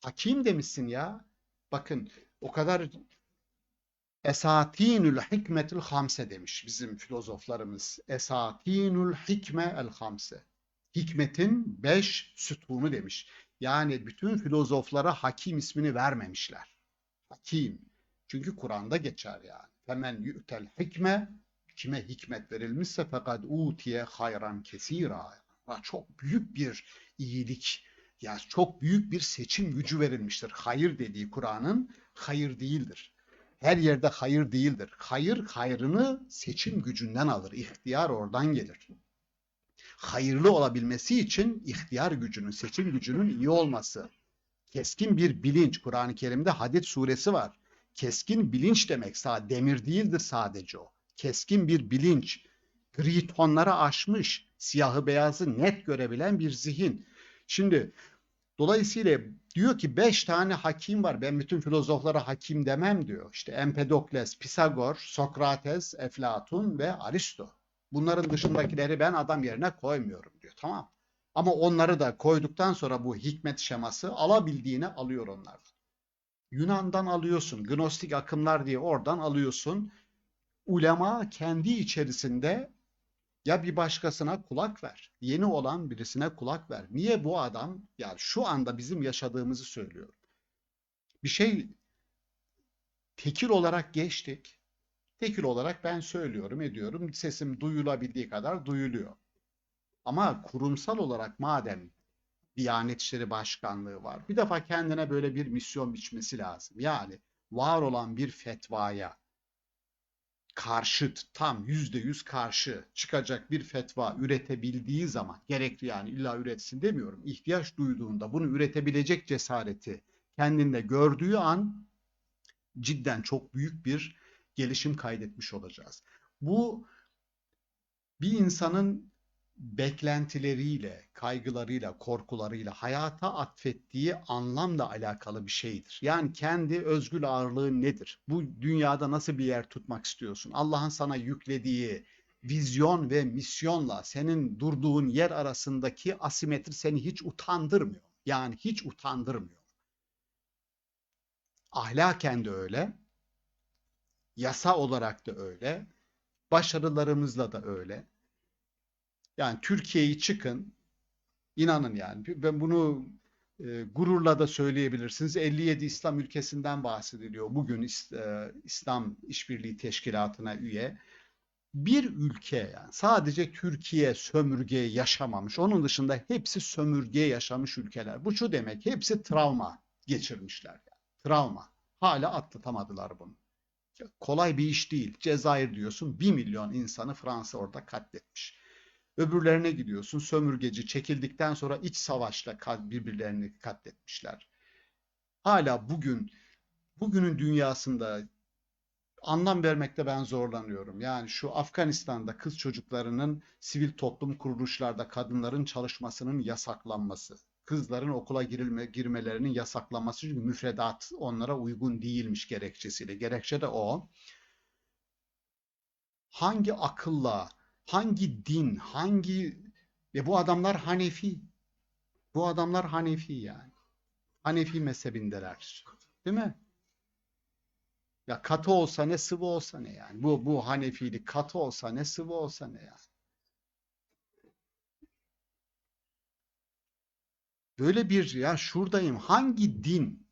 hakim demişsin ya. Bakın, o kadar Esatinül hikmetil hamse demiş bizim filozoflarımız. Esatinül hikme el hamse. Hikmetin beş sütunu demiş. Yani bütün filozoflara hakim ismini vermemişler. Hakim. Çünkü Kur'an'da geçer yani. Femen yu'tel hikme, kime hikmet verilmişse, fekad utiye hayran kesira. Çok büyük bir iyilik, ya çok büyük bir seçim gücü verilmiştir. Hayır dediği Kur'an'ın hayır değildir. Her yerde hayır değildir. Hayır, hayrını seçim gücünden alır. İhtiyar oradan gelir. Hayırlı olabilmesi için ihtiyar gücünün, seçim gücünün iyi olması. Keskin bir bilinç. Kur'an-ı Kerim'de Hadid suresi var. Keskin bilinç demek sa-, demir değildir sadece o. Keskin bir bilinç. Gri tonları aşmış. Siyahı beyazı net görebilen bir zihin. Şimdi dolayısıyla diyor ki beş tane hakim var. Ben bütün filozoflara hakim demem diyor. İşte Empedokles, Pisagor, Sokrates, Eflatun ve Aristo. Bunların dışındakileri ben adam yerine koymuyorum diyor. Tamam. Ama onları da koyduktan sonra bu hikmet şeması alabildiğini alıyor onlardan. Yunan'dan alıyorsun, gnostik akımlar diye oradan alıyorsun. Ulema kendi içerisinde ya bir başkasına kulak ver, yeni olan birisine kulak ver. Niye bu adam, yani şu anda bizim yaşadığımızı söylüyorum. Bir şey tekil olarak geçtik. Tekil olarak ben söylüyorum, ediyorum. Sesim duyulabildiği kadar duyuluyor. Ama kurumsal olarak madem Diyanet İşleri Başkanlığı var, bir defa kendine böyle bir misyon biçmesi lazım. Yani var olan bir fetvaya karşıt, tam yüzde yüz karşı çıkacak bir fetva üretebildiği zaman, gerekli yani, illa üretsin demiyorum, ihtiyaç duyduğunda bunu üretebilecek cesareti kendinde gördüğü an cidden çok büyük bir gelişim kaydetmiş olacağız. Bu bir insanın beklentileriyle, kaygılarıyla, korkularıyla hayata atfettiği anlamla alakalı bir şeydir. Yani kendi özgül ağırlığı nedir? Bu dünyada nasıl bir yer tutmak istiyorsun? Allah'ın sana yüklediği vizyon ve misyonla senin durduğun yer arasındaki asimetri seni hiç utandırmıyor. Yani hiç utandırmıyor. Ahlaken de öyle, yasa olarak da öyle, başarılarımızla da öyle. Yani Türkiye'yi çıkın, inanın yani. Ben bunu e, gururla da söyleyebilirsiniz. elli yedi İslam ülkesinden bahsediliyor bugün İs- e, İslam İşbirliği Teşkilatı'na üye. Bir ülke, yani sadece Türkiye sömürge yaşamamış. Onun dışında hepsi sömürge yaşamış ülkeler. Bu şu demek, hepsi travma geçirmişler. Yani. Travma. Hala atlatamadılar bunu. Kolay bir iş değil. Cezayir diyorsun, bir milyon insanı Fransa orada katletmiş. Öbürlerine gidiyorsun, sömürgeci, çekildikten sonra iç savaşla ka- birbirlerini katletmişler. Hala bugün, bugünün dünyasında anlam vermekte ben zorlanıyorum. Yani şu Afganistan'da kız çocuklarının sivil toplum kuruluşlarda kadınların çalışmasının yasaklanması, kızların okula girilme, girmelerinin yasaklanması, çünkü müfredat onlara uygun değilmiş gerekçesiyle. Gerekçe de o. Hangi akılla, hangi din, hangi, ve bu adamlar Hanefi. Bu adamlar Hanefi yani. Hanefi mezhebindeler. Değil mi? Ya katı olsa ne, sıvı olsa ne yani. Bu bu Hanefilik katı olsa ne, sıvı olsa ne yani. Böyle bir, ya şuradayım, hangi din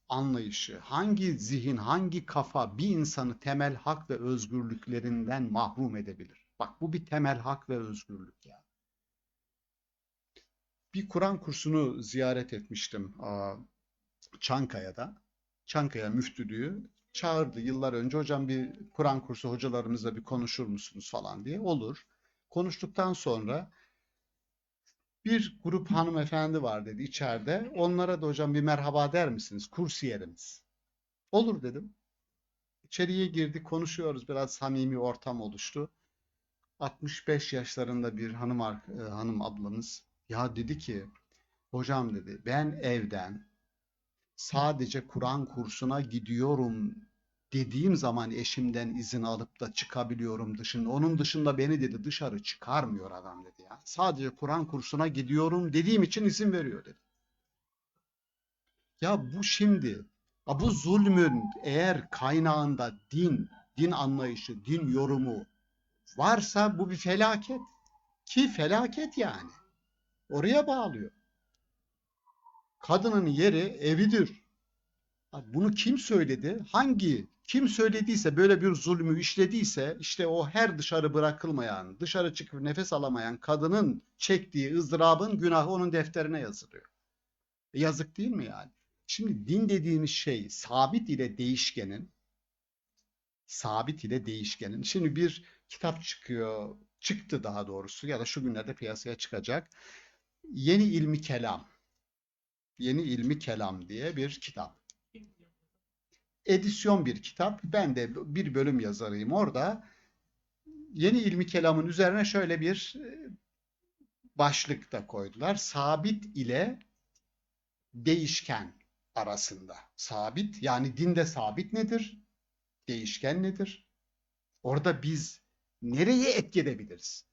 anlayışı, hangi zihin, hangi kafa bir insanı temel hak ve özgürlüklerinden mahrum edebilir? Bak, bu bir temel hak ve özgürlük ya. Bir Kur'an kursunu ziyaret etmiştim, aa, Çankaya'da. Çankaya Müftülüğü çağırdı yıllar önce, "Hocam, bir Kur'an kursu hocalarımızla bir konuşur musunuz?" falan diye. Olur. Konuştuktan sonra bir grup hanımefendi var dedi içeride. "Onlara da hocam bir merhaba der misiniz? Kursiyerimiz." "Olur," dedim. İçeriye girdik, konuşuyoruz. Biraz samimi ortam oluştu. altmış beş yaşlarında bir hanım ar- e, hanım ablamız. Ya dedi ki, "Hocam," dedi, "ben evden sadece Kur'an kursuna gidiyorum dediğim zaman eşimden izin alıp da çıkabiliyorum dışında. Onun dışında beni," dedi, "dışarı çıkarmıyor adam," dedi ya. "Sadece Kur'an kursuna gidiyorum dediğim için izin veriyor," dedi. Ya bu şimdi, ya bu zulmün eğer kaynağında din, din anlayışı, din yorumu varsa bu bir felaket. Ki felaket yani. Oraya bağlıyor. Kadının yeri evidir. Bunu kim söyledi? Hangi, kim söylediyse, böyle bir zulmü işlediyse, işte o her dışarı bırakılmayan, dışarı çıkıp nefes alamayan kadının çektiği ızdırabın günahı onun defterine yazılıyor. E, yazık değil mi yani? Şimdi din dediğimiz şey sabit ile değişkenin, sabit ile değişkenin. Şimdi bir kitap çıkıyor, çıktı daha doğrusu, ya da şu günlerde piyasaya çıkacak. Yeni ilmi kelam. Yeni ilmi kelam diye bir kitap. Edisyon bir kitap. Ben de bir bölüm yazarıyım orada. Yeni ilmi kelamın üzerine şöyle bir e, başlık da koydular. Sabit ile değişken arasında. Sabit, yani dinde sabit nedir? Değişken nedir? Orada biz nereye etki edebiliriz?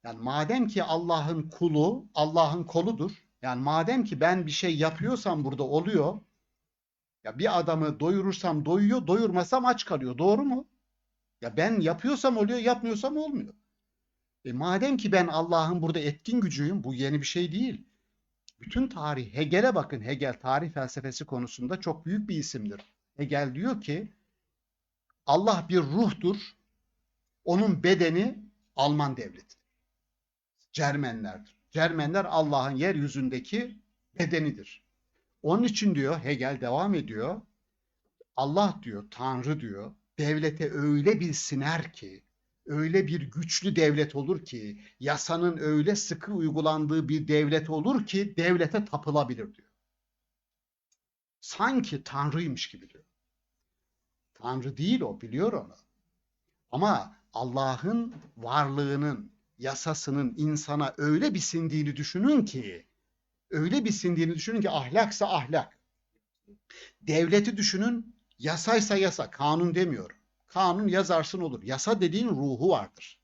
Yani madem ki Allah'ın kulu, Allah'ın koludur. Yani madem ki ben bir şey yapıyorsam burada oluyor. Ya bir adamı doyurursam doyuyor, doyurmasam aç kalıyor. Doğru mu? Ya ben yapıyorsam oluyor, yapmıyorsam olmuyor. E madem ki ben Allah'ın burada etkin gücüyüm, bu yeni bir şey değil. Bütün tarih, Hegel'e bakın, Hegel tarih felsefesi konusunda çok büyük bir isimdir. Hegel diyor ki Allah bir ruhtur, onun bedeni Alman devleti. Cermenlerdir. Cermenler Allah'ın yeryüzündeki bedenidir. Onun için diyor, Hegel devam ediyor. Allah diyor, Tanrı diyor, devlete öyle bir siner ki, öyle bir güçlü devlet olur ki, yasanın öyle sıkı uygulandığı bir devlet olur ki devlete tapılabilir diyor. Sanki Tanrıymış gibi diyor. Tanrı değil o, biliyor onu. Ama Allah'ın varlığının, yasasının insana öyle bir sindiğini düşünün ki, öyle bir sindiğini düşünün ki ahlaksa ahlak. Devleti düşünün, yasaysa yasa, kanun demiyorum. Kanun yazarsın olur. Yasa dediğin ruhu vardır.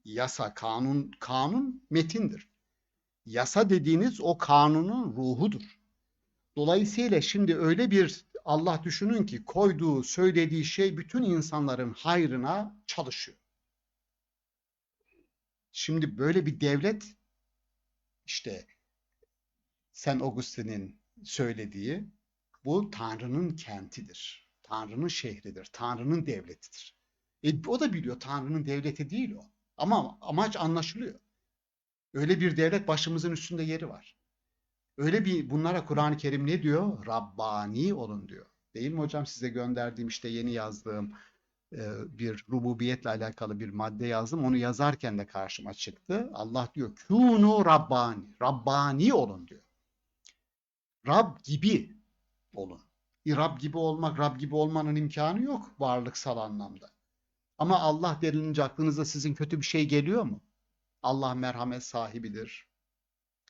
Yasa, kanun, kanun metindir. Yasa dediğiniz o kanunun ruhudur. Dolayısıyla şimdi öyle bir Allah düşünün ki koyduğu, söylediği şey bütün insanların hayrına çalışıyor. Şimdi böyle bir devlet, işte Sen Augustin'in söylediği, bu Tanrı'nın kentidir. Tanrı'nın şehridir. Tanrı'nın devletidir. E, o da biliyor Tanrı'nın devleti değil o. Ama amaç anlaşılıyor. Öyle bir devlet başımızın üstünde yeri var. Öyle bir, bunlara Kur'an-ı Kerim ne diyor? Rabbani olun diyor. Değil mi hocam? Size gönderdiğim, işte yeni yazdığım e, bir rububiyetle alakalı bir madde yazdım. Onu yazarken de karşıma çıktı. Allah diyor, "Kûnû Rabbani." Rabbani olun diyor. Rab gibi olun. E, Rab gibi olmak, Rab gibi olmanın imkanı yok varlıksal anlamda. Ama Allah denilince aklınıza sizin kötü bir şey geliyor mu? Allah merhamet sahibidir.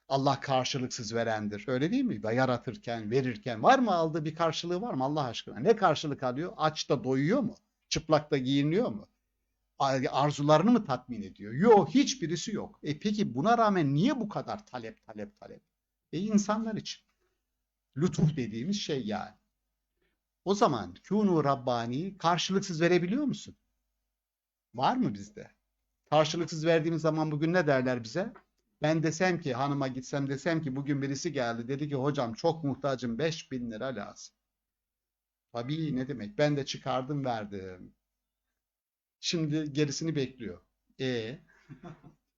Allah karşılıksız verendir. Öyle değil mi? Yaratırken, verirken var mı aldığı bir karşılığı var mı Allah aşkına? Ne karşılık alıyor? Aç da doyuyor mu? Çıplak da giyiniyor mu? Arzularını mı tatmin ediyor? Yok, hiçbirisi yok. E peki buna rağmen niye bu kadar talep, talep, talep? E insanlar için. Lütuf dediğimiz şey yani. O zaman kûnû Rabbani karşılıksız verebiliyor musun? Var mı bizde? Karşılıksız verdiğimiz zaman bugün ne derler bize? Ben desem ki, hanıma gitsem desem ki bugün birisi geldi dedi ki hocam çok muhtacım, beş bin lira lazım. Tabii, ne demek, ben de çıkardım verdim. Şimdi gerisini bekliyor. E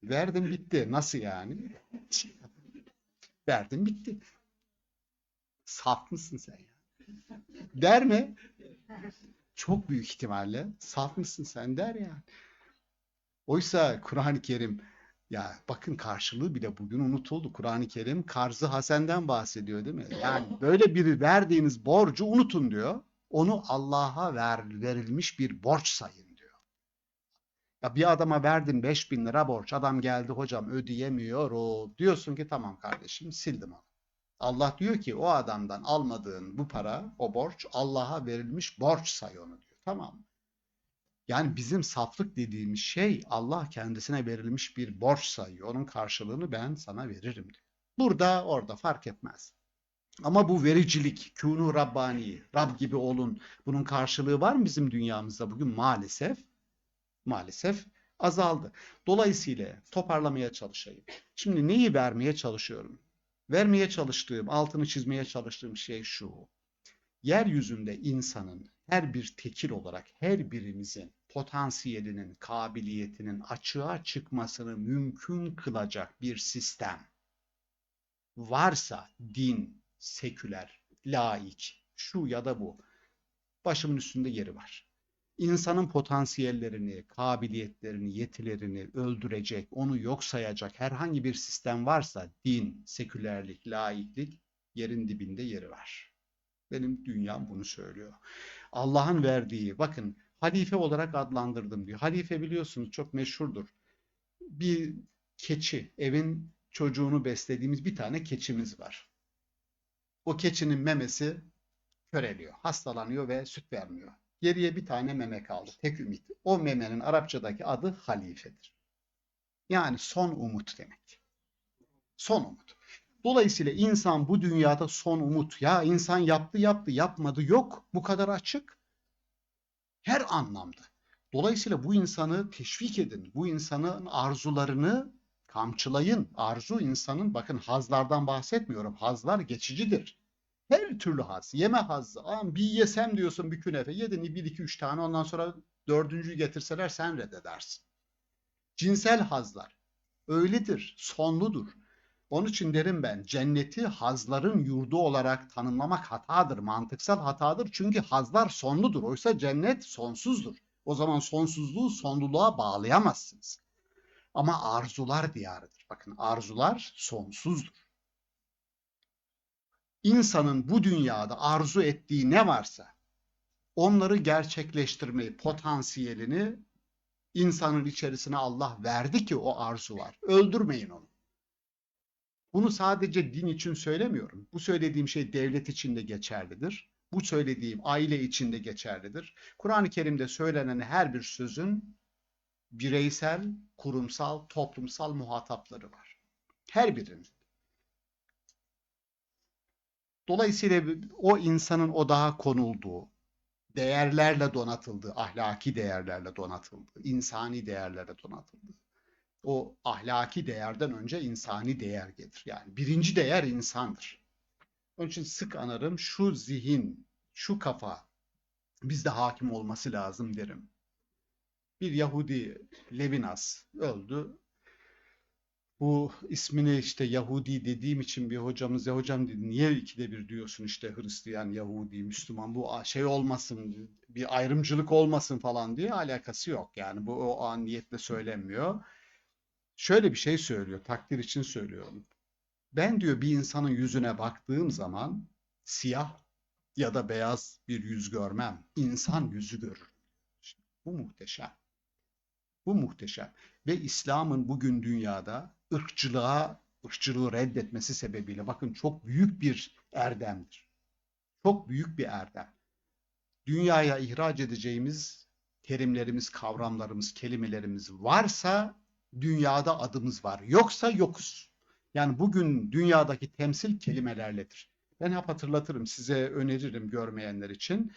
verdim bitti. Nasıl yani? Verdim bitti. Saf mısın sen ya? Der mi? Çok büyük ihtimalle saf mısın sen der yani. Oysa Kur'an-ı Kerim, ya bakın, karşılığı bile bugün unutuldu. Kur'an-ı Kerim karzı hasenden bahsediyor değil mi? Yani böyle bir verdiğiniz borcu unutun diyor. Onu Allah'a ver, verilmiş bir borç sayın diyor. Ya bir adama verdin beş bin lira borç. Adam geldi, hocam ödeyemiyorum. Diyorsun ki tamam kardeşim, sildim onu. Allah diyor ki o adamdan almadığın bu para, o borç, Allah'a verilmiş borç say onu diyor. Tamam mı? Yani bizim saflık dediğimiz şey Allah kendisine verilmiş bir borç sayıyor. Onun karşılığını ben sana veririm diyor. Burada orada fark etmez. Ama bu vericilik, kûnû Rabbani, Rab gibi olun, bunun karşılığı var mı bizim dünyamızda bugün? Maalesef, maalesef azaldı. Dolayısıyla toparlamaya çalışayım. Şimdi neyi vermeye çalışıyorum? Vermeye çalıştığım, altını çizmeye çalıştığım şey şu. Yeryüzünde insanın her bir tekil olarak her birimizin potansiyelinin, kabiliyetinin açığa çıkmasını mümkün kılacak bir sistem varsa, din, seküler, laik, şu ya da bu, başımın üstünde yeri var. İnsanın potansiyellerini, kabiliyetlerini, yetilerini öldürecek, onu yok sayacak herhangi bir sistem varsa, din, sekülerlik, laiklik, yerin dibinde yeri var. Benim dünyam bunu söylüyor. Allah'ın verdiği, bakın, Halife olarak adlandırdım diyor. Halife biliyorsunuz çok meşhurdur. Bir keçi, evin çocuğunu beslediğimiz bir tane keçimiz var. O keçinin memesi köreliyor, hastalanıyor ve süt vermiyor. Geriye bir tane meme kaldı, tek ümit. O memenin Arapçadaki adı halifedir. Yani son umut demek. Son umut. Dolayısıyla insan bu dünyada son umut. Ya insan yaptı yaptı, yapmadı yok. Bu kadar açık. Her anlamda. Dolayısıyla bu insanı teşvik edin. Bu insanın arzularını kamçılayın. Arzu insanın, bakın, hazlardan bahsetmiyorum. Hazlar geçicidir. Her türlü haz. Yeme hazzı. Aman bir yesem diyorsun bir künefe. Yedin bir iki üç tane, ondan sonra dördüncüyü getirseler sen reddedersin. Cinsel hazlar öyledir, sonludur. Onun için derim ben, cenneti hazların yurdu olarak tanımlamak hatadır, mantıksal hatadır. Çünkü hazlar sonludur. Oysa cennet sonsuzdur. O zaman sonsuzluğu sonluluğa bağlayamazsınız. Ama arzular diyarıdır. Bakın, arzular sonsuzdur. İnsanın bu dünyada arzu ettiği ne varsa onları gerçekleştirmeyi, potansiyelini insanın içerisine Allah verdi ki o arzu var. Öldürmeyin onu. Bunu sadece din için söylemiyorum. Bu söylediğim şey devlet için de geçerlidir. Bu söylediğim aile için de geçerlidir. Kur'an-ı Kerim'de söylenen her bir sözün bireysel, kurumsal, toplumsal muhatapları var. Her birinin. Dolayısıyla o insanın odağa konulduğu, değerlerle donatıldığı, ahlaki değerlerle donatıldığı, insani değerlerle donatıldığı, o ahlaki değerden önce insani değer gelir. Yani birinci değer insandır. Onun için sık anarım, şu zihin, şu kafa bizde hakim olması lazım derim. Bir Yahudi, Levinas, öldü. Bu ismini işte Yahudi dediğim için bir hocamız, "Ya hocam," dedi, "niye ikide bir diyorsun işte Hristiyan, Yahudi, Müslüman, bu a-, şey olmasın, bir ayrımcılık olmasın," falan diye. Alakası yok. Yani bu o an niyetle söylenmiyor. Şöyle bir şey söylüyor, takdir için söylüyorum. "Ben," diyor, "bir insanın yüzüne baktığım zaman siyah ya da beyaz bir yüz görmem. İnsan yüzü görürüm." Bu muhteşem. Bu muhteşem. Ve İslam'ın bugün dünyada ırkçılığa, ırkçılığı reddetmesi sebebiyle, bakın, çok büyük bir erdemdir. Çok büyük bir erdem. Dünyaya ihraç edeceğimiz terimlerimiz, kavramlarımız, kelimelerimiz varsa dünyada adımız var. Yoksa yokuz. Yani bugün dünyadaki temsil kelimelerledir. Ben hep hatırlatırım, size öneririm görmeyenler için.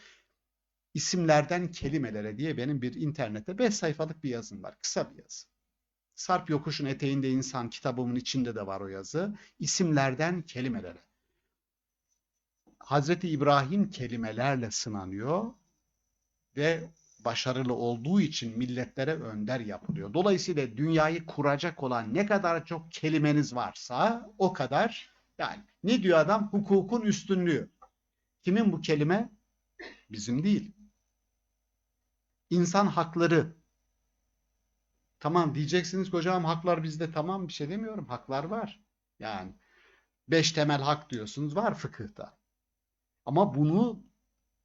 İsimlerden kelimelere diye benim bir internette beş sayfalık bir yazım var. Kısa bir yazı. Sarp Yokuş'un eteğinde insan kitabımın içinde de var o yazı. İsimlerden kelimelere. Hazreti İbrahim kelimelerle sınanıyor ve başarılı olduğu için milletlere önder yapılıyor. Dolayısıyla dünyayı kuracak olan ne kadar çok kelimeniz varsa o kadar, yani ne diyor adam? Hukukun üstünlüğü. Kimin bu kelime? Bizim değil. İnsan hakları. Tamam diyeceksiniz ki, "Hocam, haklar bizde." Tamam, bir şey demiyorum. Haklar var. Yani beş temel hak diyorsunuz, var fıkıhta. Ama bunu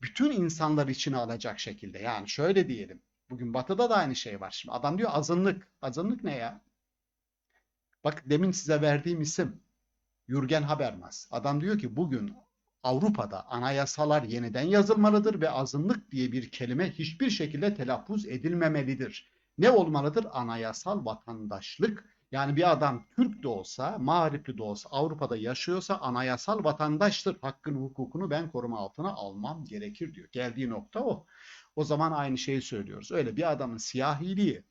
bütün insanlar içine alacak şekilde. Yani şöyle diyelim. Bugün Batı'da da aynı şey var. Şimdi adam diyor azınlık. Azınlık ne ya? Bak, demin size verdiğim isim Jürgen Habermas. Adam diyor ki bugün Avrupa'da anayasalar yeniden yazılmalıdır ve azınlık diye bir kelime hiçbir şekilde telaffuz edilmemelidir. Ne olmalıdır? Anayasal vatandaşlık. Yani bir adam Türk de olsa, mağripli de olsa, Avrupa'da yaşıyorsa anayasal vatandaştır. Hakkını, hukukunu ben koruma altına almam gerekir diyor. Geldiği nokta o. O zaman aynı şeyi söylüyoruz. Öyle bir adamın siyahiliği,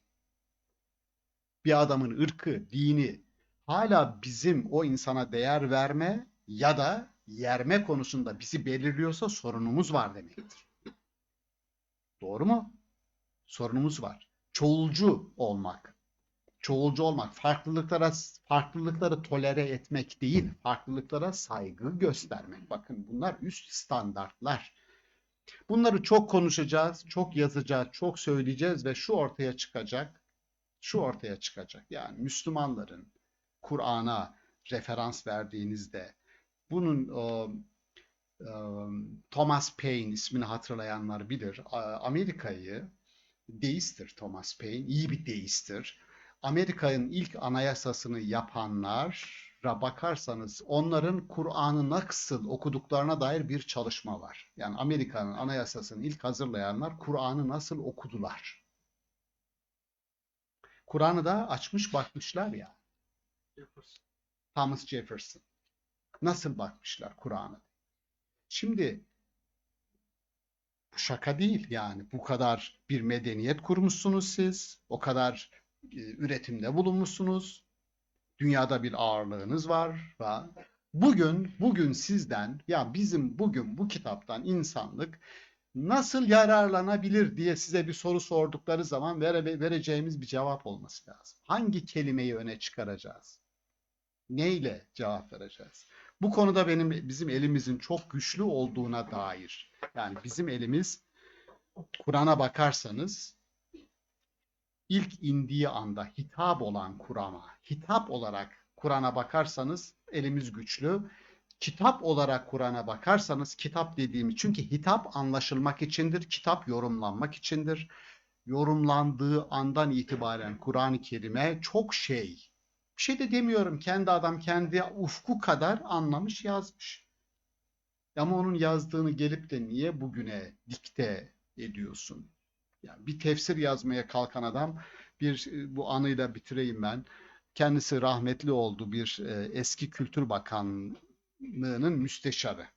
bir adamın ırkı, dini hala bizim o insana değer verme ya da yerme konusunda bizi belirliyorsa sorunumuz var demektir. Doğru mu? Sorunumuz var. Çoğulcu olmak. Çoğulcu olmak, farklılıklara, farklılıkları tolere etmek değil, farklılıklara saygı göstermek. Bakın, bunlar üst standartlar. Bunları çok konuşacağız, çok yazacağız, çok söyleyeceğiz ve şu ortaya çıkacak, şu ortaya çıkacak. Yani Müslümanların Kur'an'a referans verdiğinizde bunun, o, e, Thomas Paine ismini hatırlayanlar bilir. A-, Amerika'yı deisttir Thomas Paine, iyi bir deisttir. Amerika'nın ilk anayasasını yapanlara bakarsanız onların Kur'an'ı nasıl okuduklarına dair bir çalışma var. Yani Amerika'nın anayasasını ilk hazırlayanlar Kur'an'ı nasıl okudular? Kur'an'ı da açmış bakmışlar ya. Thomas Jefferson. Nasıl bakmışlar Kur'an'ı? Şimdi bu şaka değil yani. Bu kadar bir medeniyet kurmuşsunuz siz. O kadar e, üretimde bulunmuşsunuz. Dünyada bir ağırlığınız var. Bugün, bugün sizden, ya bizim bugün bu kitaptan insanlık nasıl yararlanabilir diye size bir soru sordukları zaman vere- vereceğimiz bir cevap olması lazım. Hangi kelimeyi öne çıkaracağız? Neyle cevap vereceğiz? Bu konuda benim bizim elimizin çok güçlü olduğuna dair. Yani bizim elimiz Kur'an'a bakarsanız ilk indiği anda hitap olan Kur'an'a, hitap olarak Kur'an'a bakarsanız elimiz güçlü. Kitap olarak Kur'an'a bakarsanız, kitap dediğimiz, çünkü hitap anlaşılmak içindir, kitap yorumlanmak içindir. Yorumlandığı andan itibaren Kur'an-ı Kerim'e çok şey, bir şey de demiyorum, kendi adam kendi ufku kadar anlamış yazmış. Ama onun yazdığını gelip de niye bugüne dikte ediyorsun? Yani bir tefsir yazmaya kalkan adam, bir bu anıyla bitireyim ben. Kendisi rahmetli oldu, bir e, eski Kültür Bakanlığı'nın müsteşarı.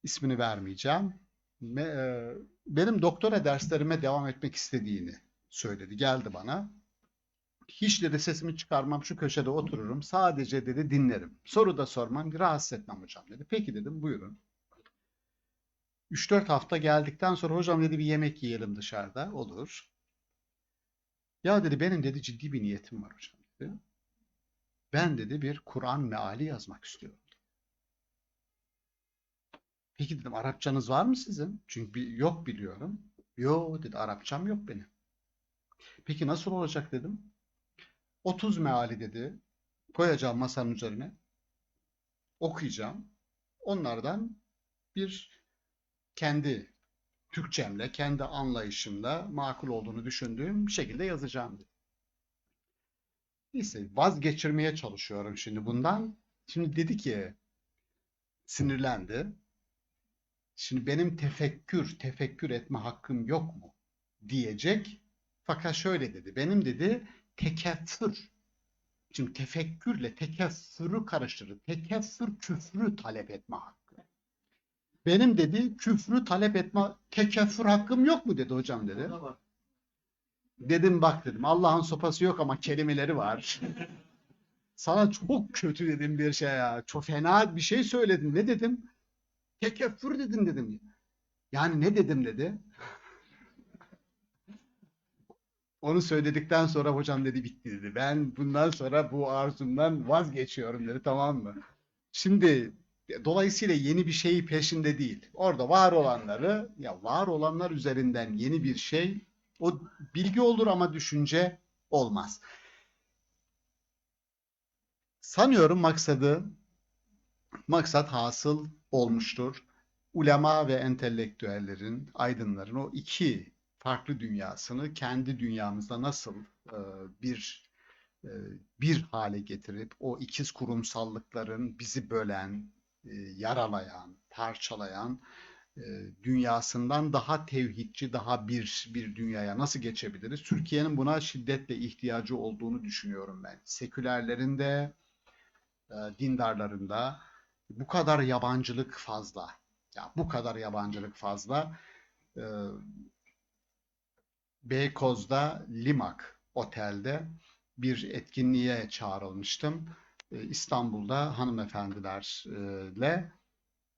İsmini vermeyeceğim. Me- e, benim doktora derslerime devam etmek istediğini söyledi. Geldi bana. Hiç dedi sesimi çıkarmam, şu köşede otururum. Sadece dedi dinlerim. Soru da sormam, rahatsız etmem hocam dedi. Peki dedim, buyurun. Üç dört hafta geldikten sonra hocam dedi bir yemek yiyelim dışarıda. Olur. Ya dedi benim dedi ciddi bir niyetim var hocam dedi. Ben dedi bir Kur'an meali yazmak istiyorum. Peki dedim Arapçanız var mı sizin? Çünkü bir, yok biliyorum. Yo dedi Arapçam yok benim. Peki nasıl olacak dedim. otuz meali dedi. Koyacağım masanın üzerine. Okuyacağım. Onlardan bir kendi Türkçemle, kendi anlayışımla makul olduğunu düşündüğüm bir şekilde yazacağım dedi. Neyse vazgeçirmeye çalışıyorum şimdi bundan. Şimdi dedi ki sinirlendi. Şimdi benim tefekkür, tefekkür etme hakkım yok mu diyecek. Fakat şöyle dedi. Benim dedi tekeffür. Şimdi tefekkürle tekeffürü karıştırdı. Tekeffür küfrü talep etme hakkı. Benim dedi küfrü talep etme, tekeffür hakkım yok mu dedi hocam dedi. Dedim bak dedim Allah'ın sopası yok ama kelimeleri var. Sana çok kötü dedim bir şey ya. Çok fena bir şey söyledin. Ne dedim? Tekeffür dedin dedim. Yani ne dedim dedi. Onu söyledikten sonra hocam dedi bitti dedi. Ben bundan sonra bu arzumdan vazgeçiyorum dedi, tamam mı? Şimdi dolayısıyla yeni bir şeyi peşinde değil. Orada var olanları, ya var olanlar üzerinden yeni bir şey, o bilgi olur ama düşünce olmaz. Sanıyorum maksadı, maksat hasıl olmuştur. Ulema ve entelektüellerin, aydınların o iki farklı dünyasını kendi dünyamızda nasıl e, bir e, bir hale getirip o ikiz kurumsallıkların bizi bölen, e, yaralayan, parçalayan e, dünyasından daha tevhidçi, daha bir bir dünyaya nasıl geçebiliriz? Türkiye'nin buna şiddetle ihtiyacı olduğunu düşünüyorum ben. Sekülerlerin de, e, dindarların da bu kadar yabancılık fazla. Ya bu kadar yabancılık fazla. E, Beykoz'da Limak Otel'de bir etkinliğe çağrılmıştım. E, İstanbul'da hanımefendilerle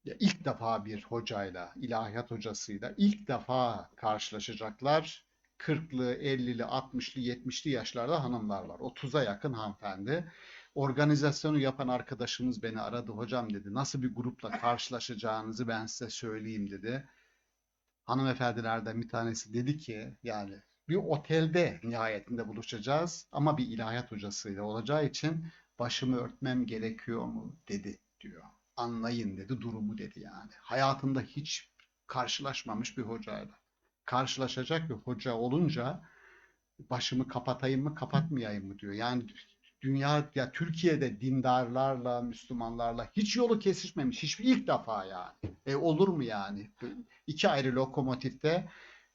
ya ilk defa bir hocayla, ilahiyat hocasıyla ilk defa karşılaşacaklar. kırklı, ellili, altmışlı, yetmişli yaşlarda hanımlar var. otuza yakın hanımefendi. Organizasyonu yapan arkadaşımız beni aradı. Hocam dedi, nasıl bir grupla karşılaşacağınızı ben size söyleyeyim dedi. Hanımefendilerden bir tanesi dedi ki, yani bir otelde nihayetinde buluşacağız ama bir ilahiyat hocasıyla olacağı için başımı örtmem gerekiyor mu dedi diyor. Anlayın dedi durumu dedi yani. Hayatında hiç karşılaşmamış bir hocayla. karşılaşacak bir hoca olunca başımı kapatayım mı, kapatmayayım mı diyor. Yani dünya, ya Türkiye'de dindarlarla, Müslümanlarla hiç yolu kesişmemiş, hiçbir, ilk defa yani. E, olur mu yani? İki ayrı lokomotifte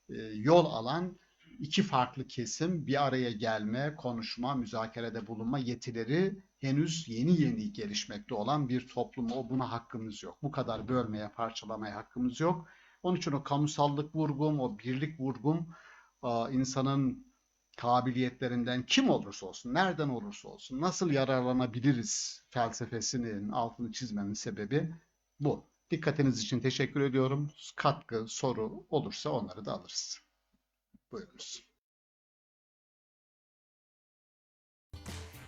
e, yol alan iki farklı kesim bir araya gelme, konuşma, müzakerede bulunma yetileri henüz yeni yeni gelişmekte olan bir toplum. O, buna hakkımız yok. Bu kadar bölmeye, parçalamaya hakkımız yok. Onun için o kamusallık vurgum, o birlik vurgum, e, insanın kabiliyetlerinden, kim olursa olsun, nereden olursa olsun, nasıl yararlanabiliriz felsefesinin altını çizmemin sebebi bu. Dikkatiniz için teşekkür ediyorum. Katkı, soru olursa onları da alırız. Buyurunuz.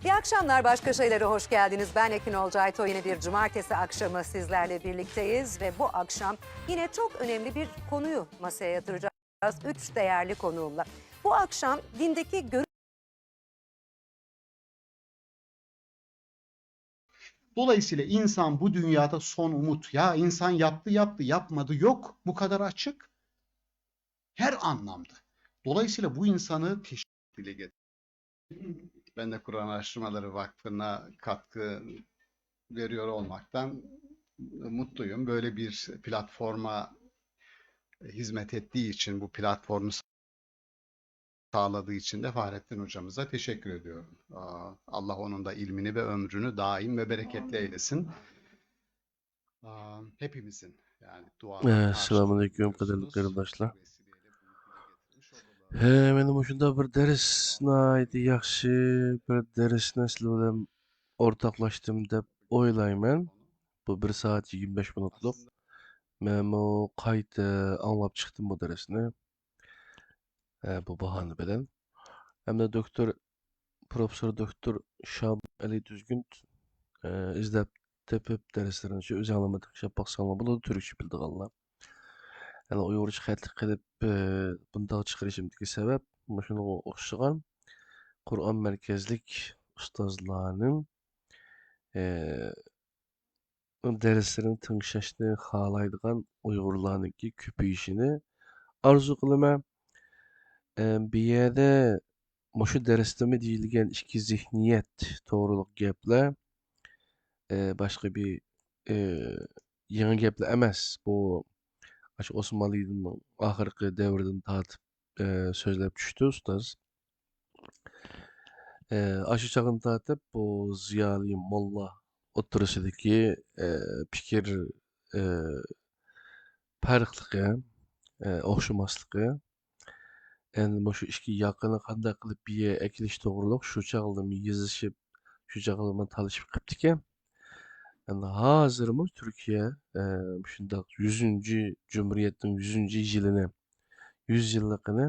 İyi akşamlar, başka şeylere hoş geldiniz. Ben Ekin Olcayto. Yine bir cumartesi akşamı sizlerle birlikteyiz ve bu akşam yine çok önemli bir konuyu masaya yatıracağız. Üç değerli konuğumla. Bu akşam dindeki görüş Dolayısıyla insan bu dünyada son umut. Ya insan yaptı yaptı, yapmadı yok. Bu kadar açık. Her anlamda. Dolayısıyla bu insanı teşvik dile getir. Ben de Kur'an Araştırmaları Vakfı'na katkı veriyor olmaktan mutluyum. Böyle bir platforma hizmet ettiği için, bu platformu sağladığı için de Fahrettin hocamıza teşekkür ediyorum. Aa, Allah onun da ilmini ve ömrünü daim ve bereketli eylesin. Aa, hepimizin yani dualar ئەسسالامۇئەلەيكۇم، قەدىرلىك قېرىنداشلار. ھە، مانا مۇشۇنداق بىر دەرس، ناھايىتى ياخشى بىر دەرسنى سىلەر بىلەن ئورتاقلاشتىم دەپ ئويلايمەن. بۇ بىر سائەت يىگىرمە بەش مىنۇتلۇق. مەنمۇ قايتا ئاڭلاپ چىقتىم بۇ دەرسنى. ھە، بۇ باھانە بىلەن. ھەمدە دوكتور، پروفېسسور دوكتور شام ئەلى دۈزگۈن، ئە، ئىزدەپ تېپىپ دەرسلىرىنى شۇ ئۆزۈڭلارمۇ تەڭشەپ باقساڭلار بولىدۇ، تۈركچە بىلىدىغانلار. يەنى ئۇيغۇرچە خەتلىك قىلىپ، ئە، بۇنداق چىقىرىشىمدىكى سەۋەب مۇشۇنىڭغا ئوخشىغان قۇرئان مەركەزلىك ئۇستازلارنىڭ، ئە، دەرسلىرىنى تىڭشاشنى خالايدىغان ئۇيغۇرلارنىڭكى كۆپىيىشىنى ئارزۇ قىلىمەن. ئە، بۇ يەردە مۇشۇ دەرستىمۇ دېيىلگەن ئىككى زېھنىيەت توغرۇلۇق گەپلەر، ئە، باشقا بىر، ئە، يېڭى گەپلەر ئەمەس. بۇ ئاشۇ ئوسمانلىنىڭ ئاخىرقى دەۋرىدىن تارتىپ، ئە، سۆزلەپ چۈشتى ئۇستاز. ئە، ئاشۇ چاغدىن تارتىپ بۇ زىيالىي موللا ئوتتۇرىسىدىكى، ئە، پىكىر، ئە، پەرقلىقى، ئە، ئوخشىماسلىقى. ئەمدى مۇشۇ ئىككى ياقىنى قانداق قىلىپ بىر يەرگە ئەكېلىش توغرۇلۇق شۇ چاغلىمۇ يېزىشىپ، شۇ چاغلىمۇ تالىشىپ قېپتىكەن. ئەمدى ھازىرمۇ تۈركىيە، ئە، مۇشۇنداق يۈزىنچى، جۇمھۇرىيەتنىڭ يۈزىنچى يىلىنى، يۈز يىللىقىنى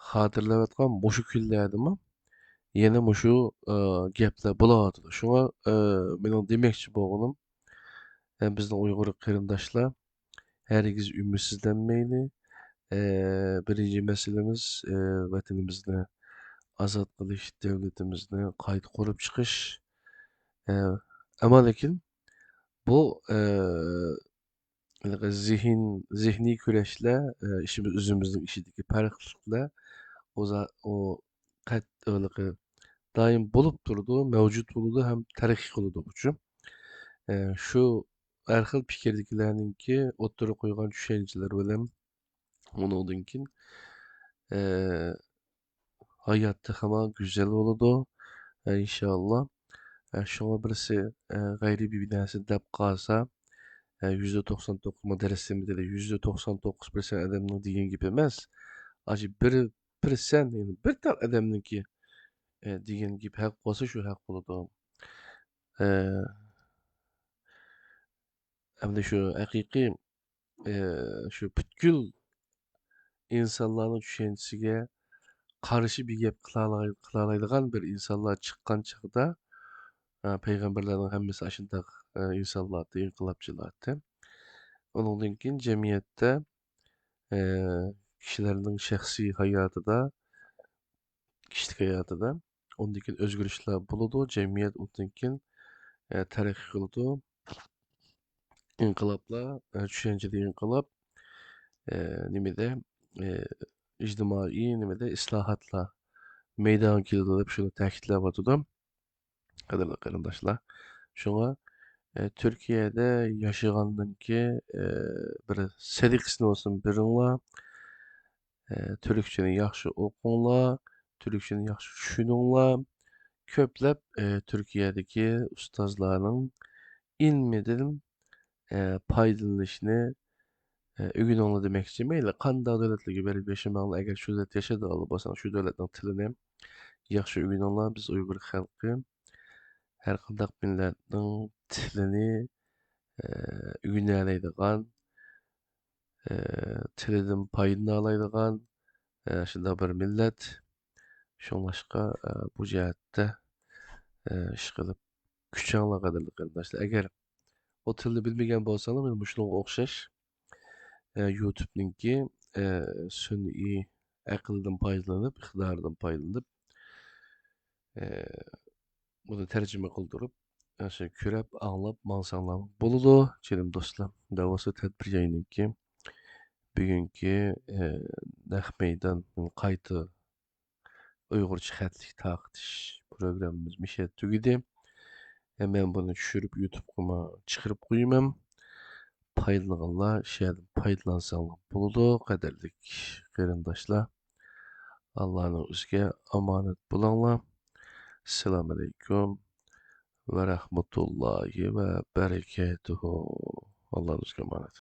خاتىرىلەۋاتقان مۇشۇ كۈنلەردىمۇ يەنە مۇشۇ، ئە، گەپلەر بولۇۋاتىدۇ. شۇڭا، ئە، مېنىڭ دېمەكچى بولغىنىم، ئە، بىزنىڭ ئۇيغۇر قېرىنداشلار ھەرگىز ئۈمىدسىزلەنمەيلى. ئە، بىرىنچى مەسىلىمىز، ئە، ۋەتىنىمىزنى ئازاد قىلىش، دۆلىتىمىزنى قايتا قۇرۇپ چىقىش. ئە، ئەمما لېكىن بۇ، ئە، ھېلىقى زېھىن، زېھنىي كۈرەشلەر، ئە، ئىشىمىز، ئۆزىمىزنىڭ ئىچىدىكى پەرقلىقلەر، ئۇ زا-، ئۇ قەت-، ھېلىقى دائىم بولۇپ تۇرىدۇ، مەۋجۇت بولىدۇ ھەم تەرەققىي قىلىدۇ بۇچۇ. ئە، شۇ ھەر خىل پىكىردىكىلەرنىڭكى ئوتتۇرىغا قويغان چۈشەنچىلىرى بىلەن ئۇنىڭدىن كېيىن، ئە، ھايات تېخىمۇ گۈزەل بولىدۇ، ئە، ئىنشائاللا. ئە، شۇڭا بىرسى، ئە، غەيرىي بىر نەرسە دەپ قالسا، ئە، يۈزدە توقسان توققۇز، ما دەرستىمۇ دېدى، يۈزدە توقسان توققۇز پىرسەنت ئادەمنىڭ دېگەن گېپى ئەمەس. ئاجى بىر پىرسەنت، يەنى بىر تال ئادەمنىڭكى، ئە، دېگەن گېپى ھەق بولسا، شۇ ھەق بولىدۇ. ئە، ئەمدى شۇ ھەقىقىي، ئە، شۇ پۈتكۈل ئىنسانلارنىڭ چۈشەنچىسىگە قارشى بىر گەپ قىلالاي-، قىلالايدىغان بىر ئىنسانلار چىققان چاغدا، ئە، پەيغەمبەرلەرنىڭ ھەممىسى ئاشۇنداق، ئە، ئىنسانلاردى، ئىنقىلابچىلاردى. ئۇنىڭدىن كېيىن جەمئىيەتتە، ئە، كىشىلەرنىڭ شەخسىي ھاياتىدا، كىشىلىك ھاياتىدا، ئۇندىن كېيىن ئۆزگىرىشلەر بولىدۇ، جەمئىيەت ئۇندىن كېيىن، ئە، تەرەققىي قىلىدۇ. ئىنقىلابلار، ئە، چۈشەنچىدە ئىنقىلاب، ئە، نېمىدە، ئىجتىمائىي نېمىدە ئىسلاھاتلار مەيدانغا كېلىدۇ دەپ شۇنى تەكىتلەۋاتىدۇ، قەدىرلىك قېرىنداشلار. شۇڭا تۈركىيەدە ياشىغاننىڭكى بىر سەدىقىسىنى بولسۇن بېرىڭلار. تۈركچىنى ياخشى ئوقۇڭلار، تۈركچىنى ياخشى چۈشىنىڭلار. كۆپلەپ تۈركىيەدىكى ئۇستازلارنىڭ ئىلمىدىن پايدىلىنىشنى ئۆگىنىڭلار دېمەكچى. مەيلى قانداق دۆلەتلەرگە بېرىپ ياشىماڭلار، ئەگەر شۇ دۆلەتتە ياشايدىغانلار بولساڭ، شۇ دۆلەتنىڭ تىلىنى ياخشى ئۆگىنىڭلار. بىز ئۇيغۇر خەلقى ھەر قانداق مىللەتنىڭ تىلىنى ئۆگىنەلەيدىغان، تىلىدىن پايدىلىنالايدىغان شۇنداق بىر مىللەت. شۇڭلاشقا بۇ جەھەتتە ئىشقىلىپ كۈچەڭلار، قەدىرلىك قېرىنداشلار. ئەگەر ئۇ تىلنى بىلمىگەن بولساڭلار، مانا مۇشۇنىڭغا ئوخشاش يۇتۇبنىڭكى سۈنئىي ئەقلىدىن پايدىلىنىپ، ئىقتىدارىدىن پايدىلىنىپ، بۇنى تەرجىمە قىلدۇرۇپ، ئاشۇ كۆرۈپ، ئاڭلاپ ماڭساڭلار بولىدۇ، جېنىم دوستلار. دەۋاسا تەدبىر ياينىڭكى بۈگۈنكى نەق مەيدان قايتا ئۇيغۇرچە خەتلىك تارقىتىش پروگراممىمىز مىشە تۈگىدى. مەن بۇنى چۈشۈرۈپ يۇتۇبقىمۇ چىقىرىپ قويىمەن. پايدىلانغانلار شۇ يەردىن پايدىلانساڭلار بولىدۇ، قەدىرلىك قېرىنداشلار. ئاللانىڭ ئۆزىگە ئامانەت بولۇڭلار. ئەسسالامۇ ئەلەيكۇم ۋە رەھمەتۇللاھى ۋە بەرىكاتۇھۇ. ئاللانىڭ ئۆزىگە ئامانەت.